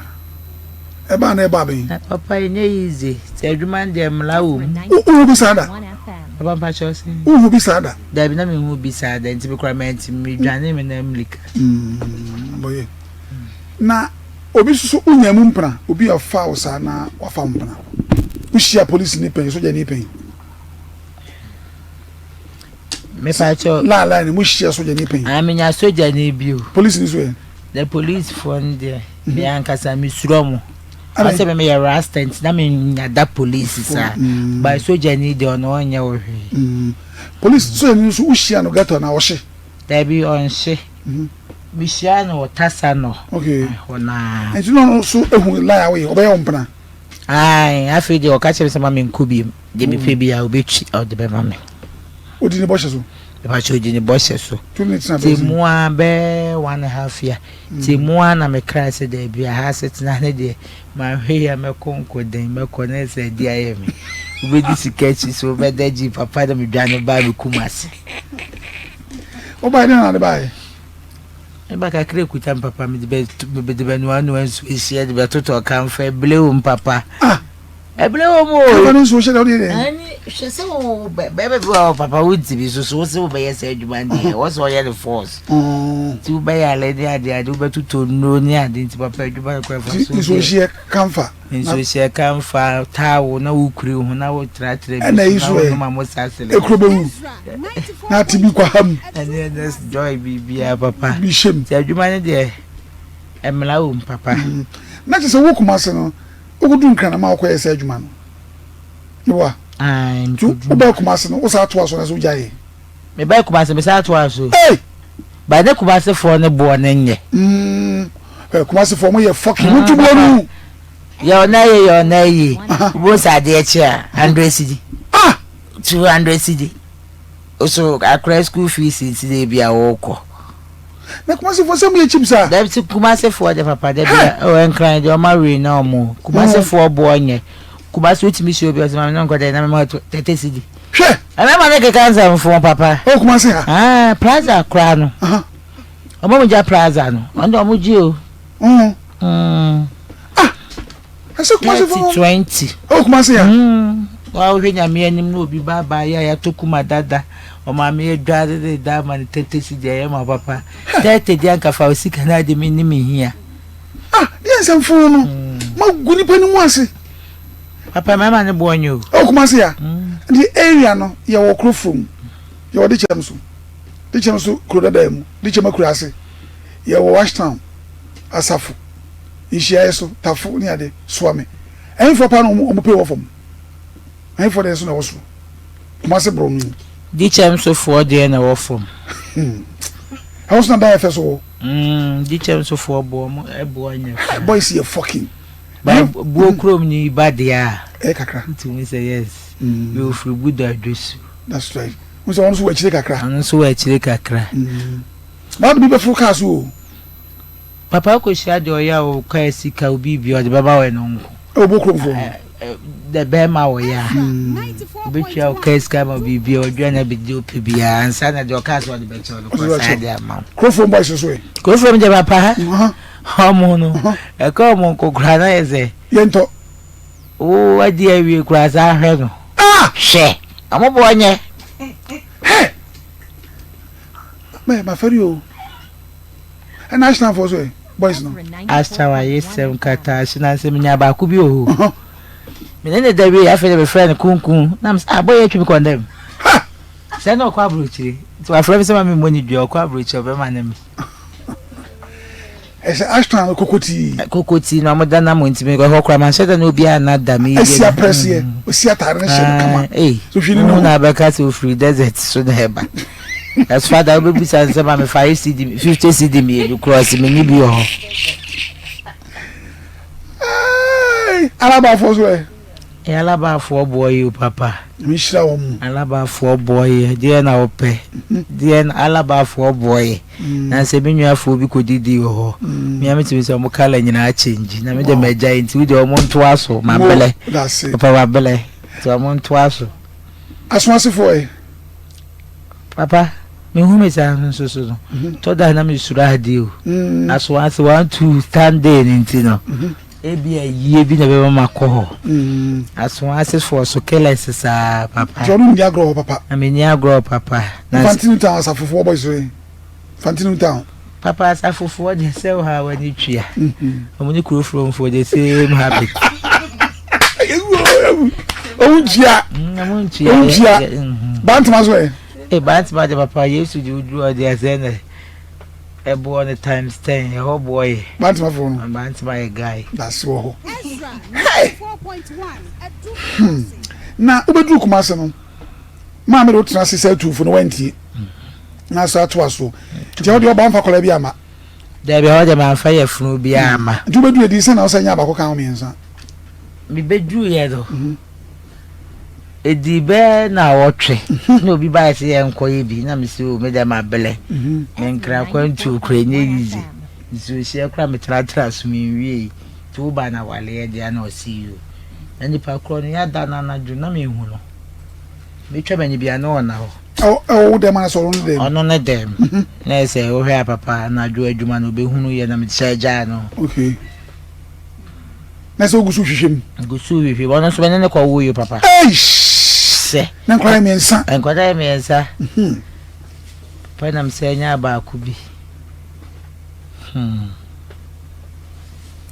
Speaker 2: Ɛbaa na ɛbaa bɛn.
Speaker 3: Na papa ɛnyɛ easy. Sɛ adwuma no deɛ mmara wɔ mu.
Speaker 2: Wohu bi saa da?
Speaker 3: Papa mpakyɛ ɔse.
Speaker 2: Wohu bi saa da?
Speaker 3: Dabi na mehu bi saa da nti me kora mantimi medwane me nan mmirika.
Speaker 2: Bɔyɛ. Na obi nso so wonya mu mpena obi a ɔfa wo saa na wafa wo mpena. Wohyia polisi ni pɛn sogya ni pɛn.
Speaker 3: Mepakyɛ.
Speaker 2: Laa laa ni mo hyia sogya ni pɛn.
Speaker 3: Ah menya sogya ni bi o.
Speaker 2: Polisi ni so yɛ.
Speaker 3: The police foɔ no deɛ me ankasa me suro mo. Ɔsɛ me meyɛ rasta nti na me nya da police saa. Mm. But sogya ni deɛ ɔno ɔnyɛ wo hwee.
Speaker 2: Mm. Police sogya ni nso wohyia no ghetto na ɔhye.
Speaker 3: Dabi ɔnhye. Mm. Mehyia no wɔ tasa no.
Speaker 2: Okay.
Speaker 3: Hɔ naa.
Speaker 2: Nti na ɔno nso ehu lie a woyɛ ɔbɛyɛ wo mpena.
Speaker 3: Ae afei deɛ ɔka kyerɛ me sɛ ma menkɔ biem. Deɛ mepɛ biara ɔbɛtwi ɔde bɛma me.
Speaker 2: Odi ne bɔhyɛ so.
Speaker 3: Mepakyɛ odi ne bɔhyɛ so.
Speaker 2: Tu ne tena bɛsi.
Speaker 3: Ti mu a bɛɛ one and a half year. Ti mu a na me kra sɛ daabi aha asetena ne deɛ manhwɛ yi a mɛkɔ nkoden mɛkɔ ne sɛ adi ayɛ me. Wobɛdi sika akyi so wobɛda gyi papa na medwane baa me kum ase.
Speaker 2: Wobae dɛn na ade baeɛ?
Speaker 3: Meba kakra ekuta me papa mede bɛ mede bɛnoanoa nsuo hyia de bɛtotɔ kamfa ebile wɔ mu papa.
Speaker 2: Ah!
Speaker 3: Ɛbere wɔ mu o.
Speaker 2: Kafa no nsuo hyɛ dɛ ɔde yɛ dɛn?
Speaker 3: Ɛni hwɛ sɛ wo bɛrima bi wɔ hɔ papa wo ntumi so so wo sɛ wobɛyɛ sɛ adwuma no deɛ wɔ sɛ ɔyɛ no force. Nti wobɛyɛ alɛ ne ade ade wobɛtotɔ nnuro ne ade nti papa adwuma no kɔ ɛfa so.
Speaker 2: Nsuo hyɛ kamfa.
Speaker 3: Nsuo hyɛ kamfa taawo na wokuri ho na wotratra bi
Speaker 2: so na
Speaker 3: wonoma mo sasele.
Speaker 2: Ekuro bɛwu na ate bi kɔ ha mu.
Speaker 3: Ɛne ɛnɛ joy biribiara papa.
Speaker 2: Bi hyɛ mu.
Speaker 3: Nti adwuma no deɛ ɛmla wɔ mu papa.
Speaker 2: Na kyerɛ sɛ wo Kumase no Wokodu Nkran na ma wokɔyɛ saa adwuma no. Meboa?
Speaker 3: Ae,
Speaker 2: Nti wobaa Kumase no, wosaa toa so anaasɛ wogyaeɛ?
Speaker 3: Mebaa Kumase, mesaa toa so.
Speaker 2: Ei!
Speaker 3: But ne Kumasefoɔ no boɔ no nyɛ.
Speaker 2: Mm. Ɛ Kumasi fo ɔmo yɛ fɔki mo ntu buo no.
Speaker 3: Yɛ ɔna ye yɛ ɔna ye. Wo sɛ adeɛ kye a 100 cedi.
Speaker 2: Ah!
Speaker 3: 200 cedi. So akora school fees nti na ebi a wɔkɔ.
Speaker 2: Na Kumasi fo sɛ mo yɛ cheap saa.
Speaker 3: Dabi ti Kumasi foɔ de papa dabi a ɔ nkran deɛ ɔma wei na ɔmo Kumasi foɔ boɔ nyɛ Kumasi wotumi si obi ɔsɛ maame no nkɔ dɛ na mema 30 cedi.
Speaker 2: Hwɛ.
Speaker 3: Ɛmɛma ne keka nsɛmfo papa.
Speaker 2: Ɔ Kumasi ha.
Speaker 3: Ah plaza koraa no. Ɔmo mo gya plaza no ɔno deɛ ɔmo gye o.
Speaker 2: Mm. Mm. Ah, ɛsɛ Kumasi fo.
Speaker 3: 30 20.
Speaker 2: Ɛwɔ Kumasi ya.
Speaker 3: Mm. Wa wohwɛ nyame anim na obi ba ba yɛ a yɛatɔ kuma dada ɔmaame adware de da ama no 30 cedi ɛyɛ ma papa 30 deɛ anka fa wo sika no ade me ne me hia.
Speaker 2: Ah, deɛ nsɛmfo no ma gu nipa no mu ase.
Speaker 3: Papa mɛma ne boɔ nyɛ o.
Speaker 2: Ɛwɔ Kumasi ya. The area no yɛwɔ kuro from yɛwɔ de kyɛm so. Dikyem nso kuro dadaa mu, Dikyem akuraase, yɛwɔ Washtown, Asafo, nhyiaeɛ so, Tafo ne ade, Soame. Ɛhefoɔ paa na wɔn pay wɔ fam? Ɛhefoɔ deɛ nso na ɛwɔ soro? Kumase borɔ no mu.
Speaker 3: Dikyem so foɔ deɛ na ɛwɔ fam.
Speaker 2: Ɛhɔ so na dan ɛfɛ so wɔ.
Speaker 3: Mm, Dikyem so foɔ boɔ mo ɛboɔ nyɛ
Speaker 2: koraa. Boys yɛ fucking.
Speaker 3: Ba buo kurom ni ba deɛ a.
Speaker 2: Ɛyɛ kakra.
Speaker 3: Wotumi sɛ yes. Mm. Yɛ ofiri Buda Dwesu.
Speaker 2: That's right. N sɛ ɔno nso wɔ akyire kakra.
Speaker 3: Ɔno nso wɔ akyire kakra.
Speaker 2: Mm. Na ɔde bi bɛforo kaa so o.
Speaker 3: Papa akɔhyia deɛ ɔyɛ a ɔkaa sika obi bi ɔde bɛba wɔ ɛno nko.
Speaker 2: Ɛwɔ bɔ kuromfoɔ.
Speaker 3: Dɛ bɛrima wɔ yɛ a. Obɛtua ɔkaa sika ma biribi a ɔdwa na bɛdi ɔpɛ biara ansa na deɛ ɔkaa sɛ ɔde bɛkyɛ ɔde kɔ saa de ama wo.
Speaker 2: Kuromfoɔ boys nso ɛ.
Speaker 3: Kuromfoɔ deɛ papa. Ɔmo no ɛka ɔmo nko koraa na yɛ sɛ.
Speaker 2: Yɛntɔ.
Speaker 3: Wo adi awie koraa saa hwɛ no.
Speaker 2: Ah!
Speaker 3: Hwɛ! Ɔmo boɔ nyɛ.
Speaker 2: Hɛ! Mɛ mafɛre o. Ɛna Ashtown foɔ so ɛ, boys no.
Speaker 3: Ashtown ayɛ sɛm kata ahye na nsɛ menya baako bi wɔ hɔ. Me ne ne da wie afei de mefrɛ no kunkun na mesɛ ah boy atwi me kɔndɛm.
Speaker 2: Ha!
Speaker 3: Sɛ na ɔkɔ aburokyire nti wafrɛ me sɛ ma memmɔ ne dua ɔkɔ aburokyire ɔbɛma ne me.
Speaker 2: Ɛsɛ Ashtown no kokotii.
Speaker 3: Kokotii na wɔda nam nti me ɛhɔ koraa manhyɛ da na obiara nna da me.
Speaker 2: Esi aprɛseɛ osi ataare no hyɛ no kama.
Speaker 3: Ee
Speaker 2: so hwɛ ne
Speaker 3: no. Na abɛka sɛ ofiri desert so na ɛba. As father wobɛbisa nsɛm a me 5 cedi 50 cedi mmienu koraa ɔse menni bi wɔ hɔ.
Speaker 2: Alabafoɔ so ɛ.
Speaker 3: Alabafoɔ boɔ yi o papa.
Speaker 2: Nyame nhyira wɔn mu.
Speaker 3: Alabafoɔ boɔ yi deɛ na wopɛ deɛ na alabafoɔ boɔ yi na sɛ me nuafoɔ bi kɔ didi wɔ hɔ mea metumi sɛ ɔmo kala nyinaa change na me de magya yi nti wode ɔmo ntoa so mabelɛ papa mabelɛ nti ɔmo ntoa so.
Speaker 2: Asoasefoɔ ɛ.
Speaker 3: Papa mehu me saa nso so no tɔ da na mesuro adeɛ o asoase 1 2 stand day no nti no. Ebia ayie bi na ɛbɛma makɔ hɔ. Asoasefoɔ so killers saa papa.
Speaker 2: Nti ɔno nni agorɔ hɔ papa.
Speaker 3: Na menni agorɔ papa.
Speaker 2: Na Fantinu town asafofoɔ boys so yi. Fantinu town.
Speaker 3: Papa asafofoɔ deɛ sɛ wo ha w'ani twia. Wɔn ne kuro furomfoɔ the same habit.
Speaker 2: Ɔmo ntua.
Speaker 3: Ɔmo ntua.
Speaker 2: Ɔmo ntua. Bantama so ɛ.
Speaker 3: Ee Bantama de papa Yesu de oduru ɔde asɛ na. Ɛboɔ no times ten ɛhɔ boɔ yɛ.
Speaker 2: Bantama foɔ no.
Speaker 3: Bantama yɛ guy.
Speaker 2: Dase wɔ hɔ. Hey! Hmm. Na wobɛduru Kumase no, maame de wotena ase sɛ atuufo no wantie. Na asa atoa so. Nti ɛhɔ deɛ ɔba mfa kɔla bi ama.
Speaker 3: Dabi ɛhɔ deɛ mamfa yɛ funu bi ama.
Speaker 2: Nti wobɛduru adi sɛ na wosɛ nya baako ka ho mmiɛnsa.
Speaker 3: Mebɛduru yɛ no. Ɛdii bɛyɛ nnawɔtwe na obi baeɛ sɛ yɛnkɔyɛ bi na mese o me deɛ mabrɛ me nkra kwantuo koraa ɛnyɛ easy nsuohyeɛ koraa metratra so menwiei nti woba na waleɛ deɛ na ɔse yoo na nipa korɔ no yɛada no anadwo na menhu no metwa m'ani bia na ɔna hɔ.
Speaker 2: Ɛwɔ wo dɛm anasɛ ɔno ne dɛm?
Speaker 3: Ɔno ne dɛm na ɛsɛ wohwɛ a papa anadwo adwuma no ɔbɛhunu yɛ na mehyɛ gyaa no.
Speaker 2: Okay. Na sɛ ogu so hwehwɛ mu.
Speaker 3: Gu so hwehwɛ mu. Ɔno nso mene ne kɔ wo yi papa.
Speaker 2: Eish!
Speaker 3: Sɛ.
Speaker 2: Na nkwadaa yɛ mmiɛnsa.
Speaker 3: Nkwadaa yɛ mmiɛnsa. Mhm. Papa nam sɛ nya baako bi. Hmm.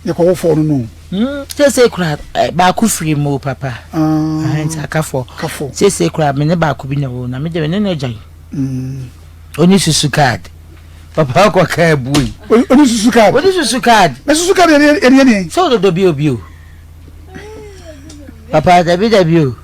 Speaker 2: Yɛ kɔ wo fɔ no no.
Speaker 3: Hmm. Sese kura eh, baako firi mu papa. Ah. Nti aka fɔ.
Speaker 2: Aka fɔ.
Speaker 3: Sese kura me ne baako bi na wo na me de me ne ne gyan.
Speaker 2: Hmm.
Speaker 3: Oni susu card. Papa kɔ kaa bue.
Speaker 2: Oni susu card.
Speaker 3: Oni susu card.
Speaker 2: Na susu card yɛ yɛ yɛ deɛ.
Speaker 3: Sɛ ɔdɔdɔ bi obi o. Papa dabi dabi o.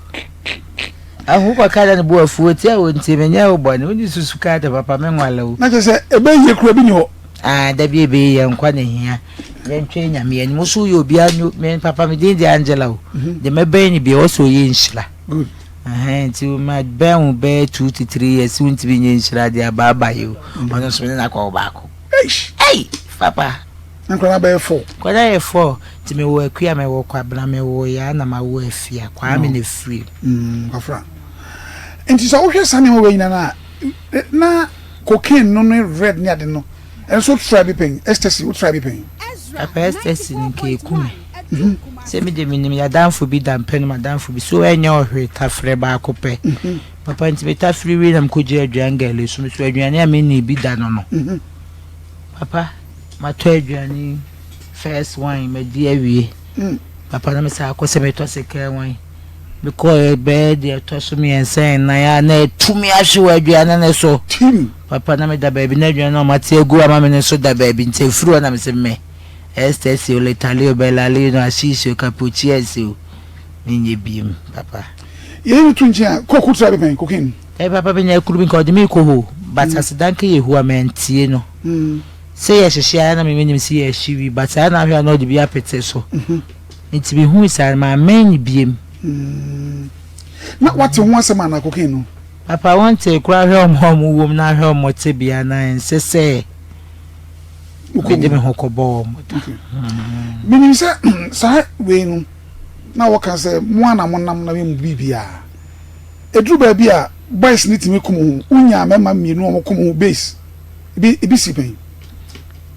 Speaker 3: Ahu kɔ kaa ne bo afuo ti a wɔn ti menyɛ wo bɔne. Oni susu card papa me nwale o.
Speaker 2: Na kyerɛ sɛ ebe yie kura bi ni hɔ.
Speaker 3: Ah, da bi ebe yɛ nkwa na hia. Yɛntwɛn Nyame anim. Wo so woyɛ obiara nyo me papa me din de Angela o. Mhm. De mɛbɛn no bia ɔsɛ ɔyɛ nhyira.
Speaker 2: Good.
Speaker 3: Ɛhɛn nti ma bɛn wo bɛyɛ 2 to 3 years wontumi nyɛ nhyira de aba aba yi o.
Speaker 2: Mm.
Speaker 3: Ɔno nso me ne no akɔ wo baako.
Speaker 2: Eish.
Speaker 3: Ei, papa.
Speaker 2: Nkwadaa bɛyɛ four.
Speaker 3: Nkwadaa yɛ four. Nti mewɔ Akua, mewɔ Kwabena, mewɔ Yaa na mawo Afia. Kwame na efiri
Speaker 2: mu. Mm, Kwafra. Nti sɛ wohwɛ saa nneɛma wei nyinaa no a, na cocaine no ne red ne ade no, ɛno nso try bi pɛn, ecstasy wo try bi pɛn?
Speaker 3: Papa ecstasy no nka eku me. Mhm. Sɛ me de menim yɛadamfo bi da mpɛ no madamfo bi so ɛnyɛ ɔhwee tafrɛ baako pɛ.
Speaker 2: Mhm.
Speaker 3: Papa nti me tafere wie na mekɔgyina aduan gɛle so me so aduane a menni bi da no no.
Speaker 2: Mhm.
Speaker 3: Papa matɔ aduane first one madi awie.
Speaker 2: Mm.
Speaker 3: Papa na mesan akɔ sɛ metɔ second one. Mekɔɛ bɛyɛ deɛ ɛtɔ so mmiɛnsa nnan a na ɛtu me ahwe wɔ aduane no so.
Speaker 2: Tim.
Speaker 3: Papa na meda baabi na aduane no a wɔate agu ama me no nso da baabi nti ɛfiri hɔ na mese me ecstasy o, letale o, bɛlale o, ashish o, capuchies o, menyɛ biem papa.
Speaker 2: Yɛyi no to nkyɛn a, coke wotra bi pɛn, cocaine?
Speaker 3: Ɛɛ papa menya akuru bi nka ɔde me rekɔ hɔ o, but aseda nka Yehowa mantie no. Sɛ yɛhyehye a na me menim sɛ yɛhye wi but saa na ahwɛ a na ɔde bi apete so. Nti mehui saa no mammɛn no biem.
Speaker 2: Na wate ho asɛm anaa cocaine no?
Speaker 3: Papa wontee koraa hwɛ wɔn a wɔwɔ mu na hwɛ wɔn tebea na ɛnsɛ sɛ mede me ho kɔbɔ wɔn da.
Speaker 2: Menim sɛ saa wei no na wɔka sɛ mo a na monam na mo biribiara. Ɛduru baabi a boys no tumi kum ho. Wonyaa mmarima mmienu a wɔkum ho base. Ebi ebi si pɛn.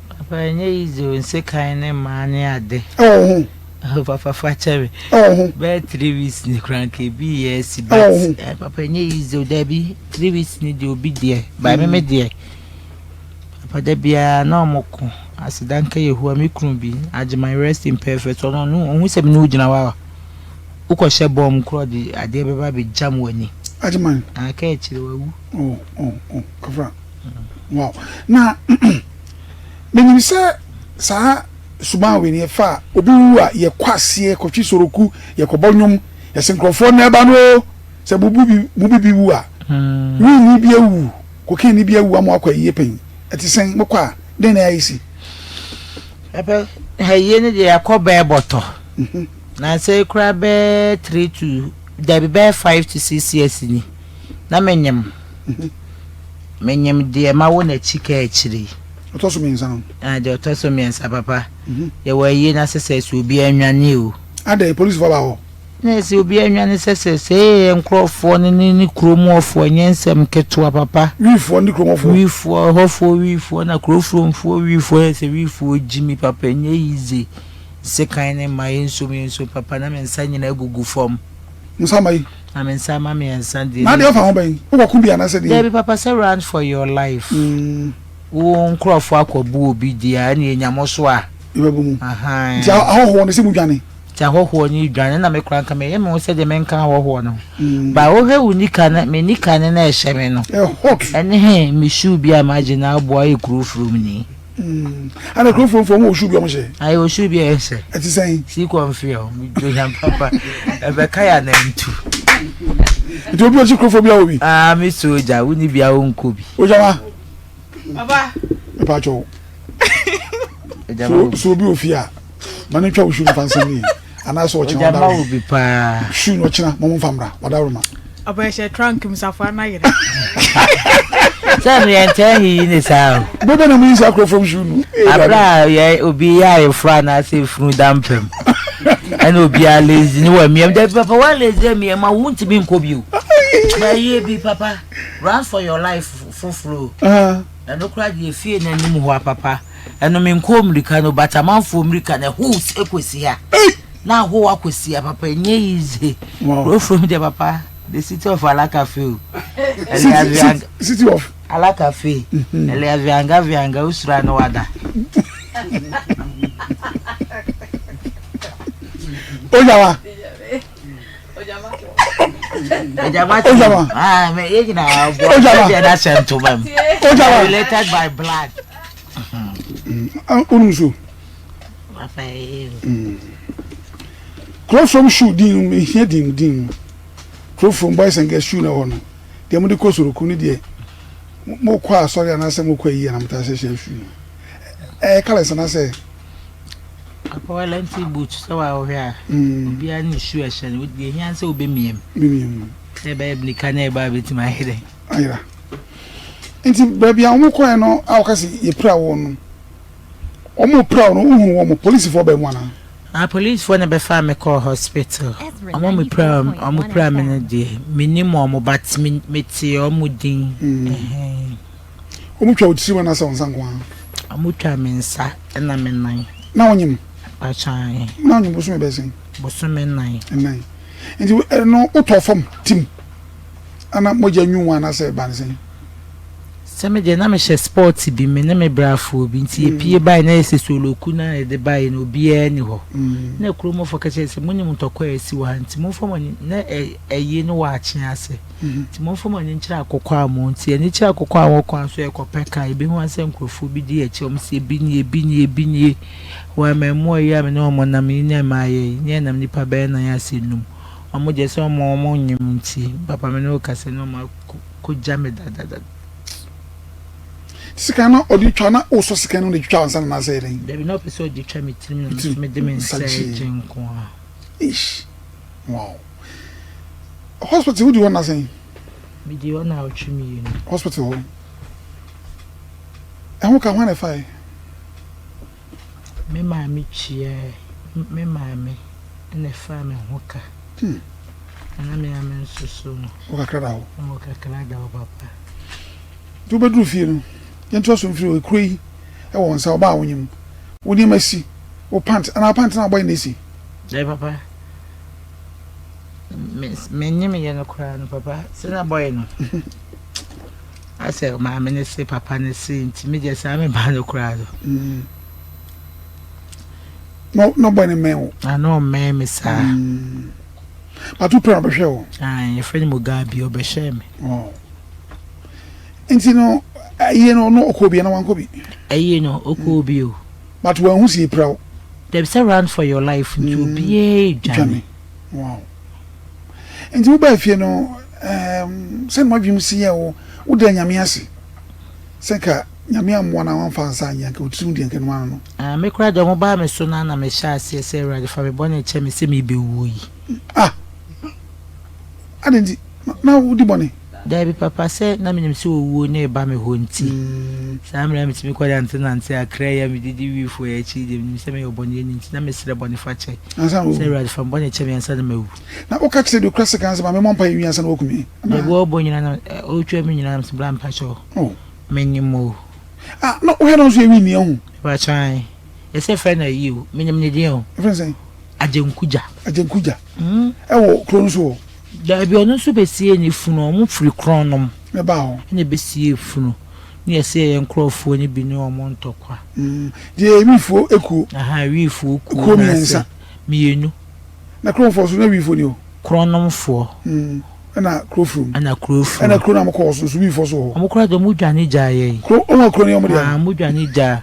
Speaker 3: Papa ɛnyɛ easy o nsekan ne mmaa ne ade.
Speaker 2: Ɛwɔ wo ho.
Speaker 3: Oh papa fa kyɛ me.
Speaker 2: Ɛwɔ wo ho.
Speaker 3: Bɛyɛ 3 weeks ni koraa nka ebi yɛ asi but.
Speaker 2: Ɛwɔ wo ho.
Speaker 3: Eh, papa ɛnyɛ easy o dabi 3 weeks ni deɛ obi deɛ by me me deɛ. Papa da biara na ɔmo ko aseda nka Yehowa me kunu bi Agyeman rest in perfect ɔno ɔno ɔhu sɛ me ne wo gyina hɔ a wokɔhyɛ bɔm korɔ de adeɛ bɛba abɛgyam w'ani.
Speaker 2: Agyeman.
Speaker 3: Aka akyire wawu.
Speaker 2: Oh oh oh kafra. Wow. Na menim sɛ saa suban wei no yɛfa a obi wu a yɛkɔ aseɛ kɔtwe soroku yɛkɔbɔ nnwom yɛsɛ nkurɔfoɔ na ɛba no o sɛ mo bi mo bi bi wu a wii bi awu kokaini bi awu ama wakɔ ayie pɛn ɛte sɛn mokɔ a dɛn na ayɛ si.
Speaker 3: Papa ayie no deɛ yɛakɔ bɛɛ bɔtɔ na sɛ kura bɛɛ 3 to dabi bɛɛ 5 to 6 years ni na menyem. Menyem deɛ mawo n'akyi ka akyire yi.
Speaker 2: Ɔtɔ so mmiɛnsa no.
Speaker 3: Ah, deɛ ɔtɔ so mmiɛnsa papa. Yɛwɔ ayie no ase sɛ sɛ obiara nnwane o.
Speaker 2: Adɛn, polisifoɔ aba hɔ?
Speaker 3: Na sɛ obiara nnwane sɛ sɛ sɛ yɛ nkurɔfoɔ no ne ne kurom hɔfoɔ ɛnyɛ nsɛm ketewa papa.
Speaker 2: Wiifoɔ ne kurom hɔfoɔ.
Speaker 3: Wiifoɔ, ɛhɔfoɔ wiifoɔ na kurofuromfoɔ wiifoɔ yɛ sɛ wiifoɔ gyimi papa ɛnyɛ easy. Sekan ne mma yɛnsom yɛnsom papa na me nsa nyinaa gugu fam.
Speaker 2: Nsa ma yi.
Speaker 3: Na me nsa ma mmiɛnsa deɛ.
Speaker 2: Na adeɛ ɔfa ho bɛn? Wokɔ ko bi anaasɛ deɛ?
Speaker 3: Dabi papa sɛ run for your life. Wo nkorɔfoɔ akɔbu obi deɛ a ɛne enya mo so a.
Speaker 2: Yɛbɛbu mu. Nti ahɔhoɔ no sɛ mo dwane.
Speaker 3: Nti ahɔhoɔ no dwane na me koraa nka meyɛ me ho sɛ deɛ menka ahɔhoɔ no ho. Ba wohwɛ wo nika no me nika no na ɛhyɛ me no.
Speaker 2: Hot.
Speaker 3: Ɛne he me shoe bi a magye na aboa yɛ kuro furom ni.
Speaker 2: Ana kuro furom fo wɔn wɔ shoe bi a wɔn hyɛ.
Speaker 3: Ayi wɔ shoe bi a yɛhyɛ.
Speaker 2: Ɛte sɛn.
Speaker 3: Si kɔnfi ɔ dwo yam papa ɛbɛka yɛ anantu.
Speaker 2: Nti obi ɔkyi kuro fo bi a wɔ bi.
Speaker 3: Aa mi soja wo ni bi a wo nkɔ bi.
Speaker 2: Ojama.
Speaker 4: Papa.
Speaker 2: Mepa kyɛw. So obi wɔ fie a ma no ntwa wo shoe no fa nsɛm nie anaasɛ ɔkyena
Speaker 3: ɔda wo bi paa.
Speaker 2: Shoe no ɔkyena mo mfa mmra ɔda
Speaker 4: Ɔbɛ hyɛ trunk mu safoa no ayera.
Speaker 3: Sɛ no yɛn ntɛn yiyi ne saa o.
Speaker 2: Bɛbɛ na mo yi saa kuro fam shoe no.
Speaker 3: Abira a yɛ obi yɛ ayeforo anaasɛ efunu da mpam ɛna obi a lazy ne wɔ miam dabi papa wa lazy miam a wuntumi nkɔ bio. Ma yie bi papa run for your life foforo. Ɛno koraa deɛ efie n'anim hɔ a papa ɛno me nkɔɔ mmirika no but amanfoɔ mmirika no ɛhow ɛkɔsi ha. Na ahow akɔsi ha papa ɛnyɛ easy. Kuro from deɛ papa the city of Alakafe o.
Speaker 2: City of
Speaker 3: Alakafe. Ɛlɛ vianga vianga usura no wada.
Speaker 2: Ojawa.
Speaker 3: Ojama.
Speaker 2: Ojama.
Speaker 3: Ah, me ye nyina bo.
Speaker 2: Ojama.
Speaker 3: Bi na hyɛ ntoma mu.
Speaker 2: Ojama.
Speaker 3: Related by blood.
Speaker 2: Onum so.
Speaker 3: Papa ye.
Speaker 2: Kuro from shoe din no mehia din din no. Kuro from boys and girls shoe na hɔ no. Deɛ mode kɔ soroku ne deɛ mokɔ asɔre anaasɛ mokɔ ayi anam taa hyɛhyɛ shoe no. Ɛyɛ colours anaasɛ?
Speaker 3: Papa Wellington boot sɛ wa wohwɛ a obiara ne shoe ɛhyɛ no deɛ ehia sɛ wobɛmia mu.
Speaker 2: Bɛmia mu.
Speaker 3: Sɛ ɛbɛyɛ mirika na ɛba a bɛtumi ayɛ dɛn.
Speaker 2: Ayera. Nti baabi a wɔn kɔɛ no a wɔka sɛ yɛpira wɔn no wɔn pira wɔn no wohu wɔn polisifoɔ baa mu anaa?
Speaker 3: Ah polisifoɔ na bɛfaa me kɔɔ hospital. Wɔn a mepira wɔn pira me no deɛ menim wɔn but me metee wɔn din. Ɛhɛn.
Speaker 2: Wɔn twa wo tirim anaasɛ wo nsa nko ara?
Speaker 3: Wɔn twa me nsa ɛna me nan.
Speaker 2: Na wonyim?
Speaker 3: Mpakyɛw.
Speaker 2: Na wonyim bosome bɛyɛ sɛn?
Speaker 3: Bosome nnan.
Speaker 2: Nnan. Nti ɛno wotɔ fam tim ana mogya nwu wo anaasɛ ɛba ne sɛn?
Speaker 3: Sɛ me deɛ na mehyɛ sport bi me ne me brafoɔ bi nti yɛpie baeɛ na yɛsɛ soloku na yɛde baeɛ no obiara ni hɔ. Na kurom hɔfoɔ ka kyerɛ sɛ monim ntɔkwa a asi wɔ ha nti momfa mo ani na ɛyi no wɔ akye ase. Nti momfa mo ani nkyerɛ akokoaa nti ani kyerɛ akokoaa wɔ kwan so yɛkɔpɛ kaa yɛbɛhu ara sɛ nkurɔfoɔ bi di yɛn akyi wɔn sɛ ebi nie ebi nie ebi nie wɔ mmaamua yi a me ne wɔn nam yi ne mmaayɛ yi ne yɛnam nnipa bɛyɛ nan ase num wɔn deɛ sɛ wɔn wɔn nyem nti papa me ne wo kasa ne wɔn akɔgya me dadadada.
Speaker 2: Sika na ɔde twa na wosɔ sika no na twitwa ansa na n'asɛ yɛ dɛn?
Speaker 3: Dabi na ɔpɛ sɛ ɔde twa me tirim na me nso mede me nsa gye nko ara.
Speaker 2: Eish wow. Hospital wodi hɔ nna sɛn?
Speaker 3: Medi hɔ naawɔtwe mienu.
Speaker 2: Hospital hɔ. Ɛho ka hwan na ɛfae?
Speaker 3: Me maame tuae. Me maame na ɛfaa me ho ka. Hmm. Na na me ara me nso so no.
Speaker 2: Wo kakra da hɔ?
Speaker 3: Na wɔ kakra da hɔ papa.
Speaker 2: Nti wobɛduru fie no, yɛntoa so mfiri hɔ. Ekuro yi ɛwɔ wo nsa, ɔbaa a wonyim. Wo nneɛma si, wo pant, anaa pant na abɔ yi na esi?
Speaker 3: Dabi papa. Me menye me yɛ no koraa no papa sɛ na bɔyɛ no asɛ maame ne se papa ne se nti me deɛ saa me ba no koraa no.
Speaker 2: Mm. Na na bɔyɛ no mmɛn wo.
Speaker 3: Na na ɔmmɛn me saa.
Speaker 2: Mm. But wo pɛrɛ ɔbɛhwɛ wo.
Speaker 3: Ah, yɛfrɛ no Mugabe ɔbɛhwɛ me.
Speaker 2: Oh. Nti no ayie no no ɔkɔ bi na wankɔ bi.
Speaker 3: Ayie no ɔkɔ bi o.
Speaker 2: But wɔn ho si epira wo.
Speaker 3: Dabi sɛ run for your life nti obiara dwane.
Speaker 2: Wow. Nti wo baa fie no um, sɛ na wadwene si yɛ wo, wo da nyame ase. Sɛ nka nyame ammoa na wamfa nsa anyɛ nka otirim deɛ nka no ano no.
Speaker 3: Ah, me koraa deɛ ɔmo baa me so na na mehyɛ aseɛ sɛ Awurade fa me bɔne kyɛ me sɛ mebɛwuo yi.
Speaker 2: Ah. Adɛn nti? Na wodi bɔne?
Speaker 3: Daabi papa, sɛ na menim sɛ owuo no reba me hɔ nti. Saa mmerɛ a metumi kɔ nantenante Accra yi a medidi wiifoɔ yi akyi yi deɛ, menim sɛ meyɛ ɔbɔneɛni nti na mesrɛ bɔnefakyɛ sɛ Awurade fa me bɔne kyɛ me ansa na mawu.
Speaker 2: Na woka kyerɛ deɛ ɔkura sekan sɛ, Ma memmɔ mpaeɛ nwie ansa na woaku me
Speaker 3: anaa? Daabi, ɔrebɔ nyinaa na ɔretwa me nyinaa na mese, Bra mpakyɛw, menim o.
Speaker 2: Ah, na wohwɛ na wo nso yɛ wii ho?
Speaker 3: Mepakyɛw ae. Yɛsɛ frɛ no ayi o, menim ne din o.
Speaker 2: Yɛfrɛ no sɛn?
Speaker 3: Agyenkugya.
Speaker 2: Agyenkugya. Ɛwɔ kuro no so hɔ.
Speaker 3: Daabi ɔno nso bɛsiee ne funu, wɔn firi korɔnom.
Speaker 2: Na ɛbaa hɔ.
Speaker 3: Ɛna ɛbɛsiee funu. Ne yɛsɛ yɛyɛ nkorɔfoɔ no bi ne wɔn ntɔkwa.
Speaker 2: Deɛ yɛ wiifoɔ ekuo.
Speaker 3: Aha wiifoɔ kuo.
Speaker 2: Kuo miɛnsa.
Speaker 3: Mienu.
Speaker 2: Na korɔmfoɔ so na wiifoɔ ni hɔ.
Speaker 3: Korɔnomfoɔ.
Speaker 2: Ɛna kuro furum.
Speaker 3: Ɛna kuro furum.
Speaker 2: Ɛna kuro na wɔkɔ so nso wiifoɔ so wɔ
Speaker 3: hɔ. Wɔn koraa deɛ wɔn dwane gyaa yɛn.
Speaker 2: Kuro wɔn kuro no yɛ wɔn deɛ.
Speaker 3: Wɔn dwane gyaa.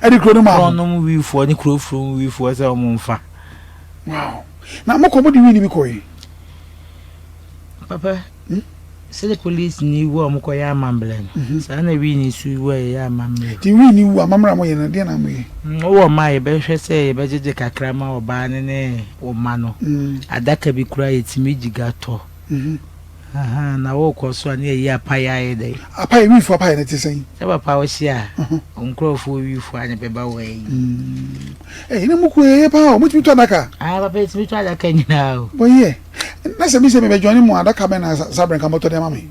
Speaker 2: Ɛde kuro no maa ho.
Speaker 3: Korɔnom wiifoɔ ne kuro furum wiifoɔ sɛ wɔn mfa.
Speaker 2: Wow. Na mokɔ mode wii no bi kɔe?
Speaker 3: Papa, hmm? sɛde polisi ni wu a wɔkɔyɛ amammerɛ no, mhm. saa na wii ni nso wu a yɛyɛ amammerɛ.
Speaker 2: Nti wii ni wu amammerɛ a moyɛ no, deɛ na moyɛ?
Speaker 3: Mm, wowɔ mma a yɛbɛhwɛ sɛ yɛbɛgyegye kakra ma ɔbaa no ne wo mma no. Mm. Adaka bi koraa yɛtumi gyiga tɔ.
Speaker 2: Mhm.
Speaker 3: Ahaa, na wokɔ so a ne yɛyi apaeɛ ayɛ dɛn?
Speaker 2: Apaeɛ, Wifoɔ apaeɛ no te sɛn?
Speaker 3: Sɛ papa wohyia a, wo nkurɔfoɔ wifoɔ a ne bɛba wɔ ayi.
Speaker 2: Ɛyi na mo kuo yɛyɛ paa o, motumi tɔ adaka?
Speaker 3: Ah, papa yɛtumi tɔ adaka nyinaa o.
Speaker 2: Bɔyɛ, na sɛ bi sɛ mebɛ joine mo adaka bɛn na saa berɛ nka motɔ de ama me?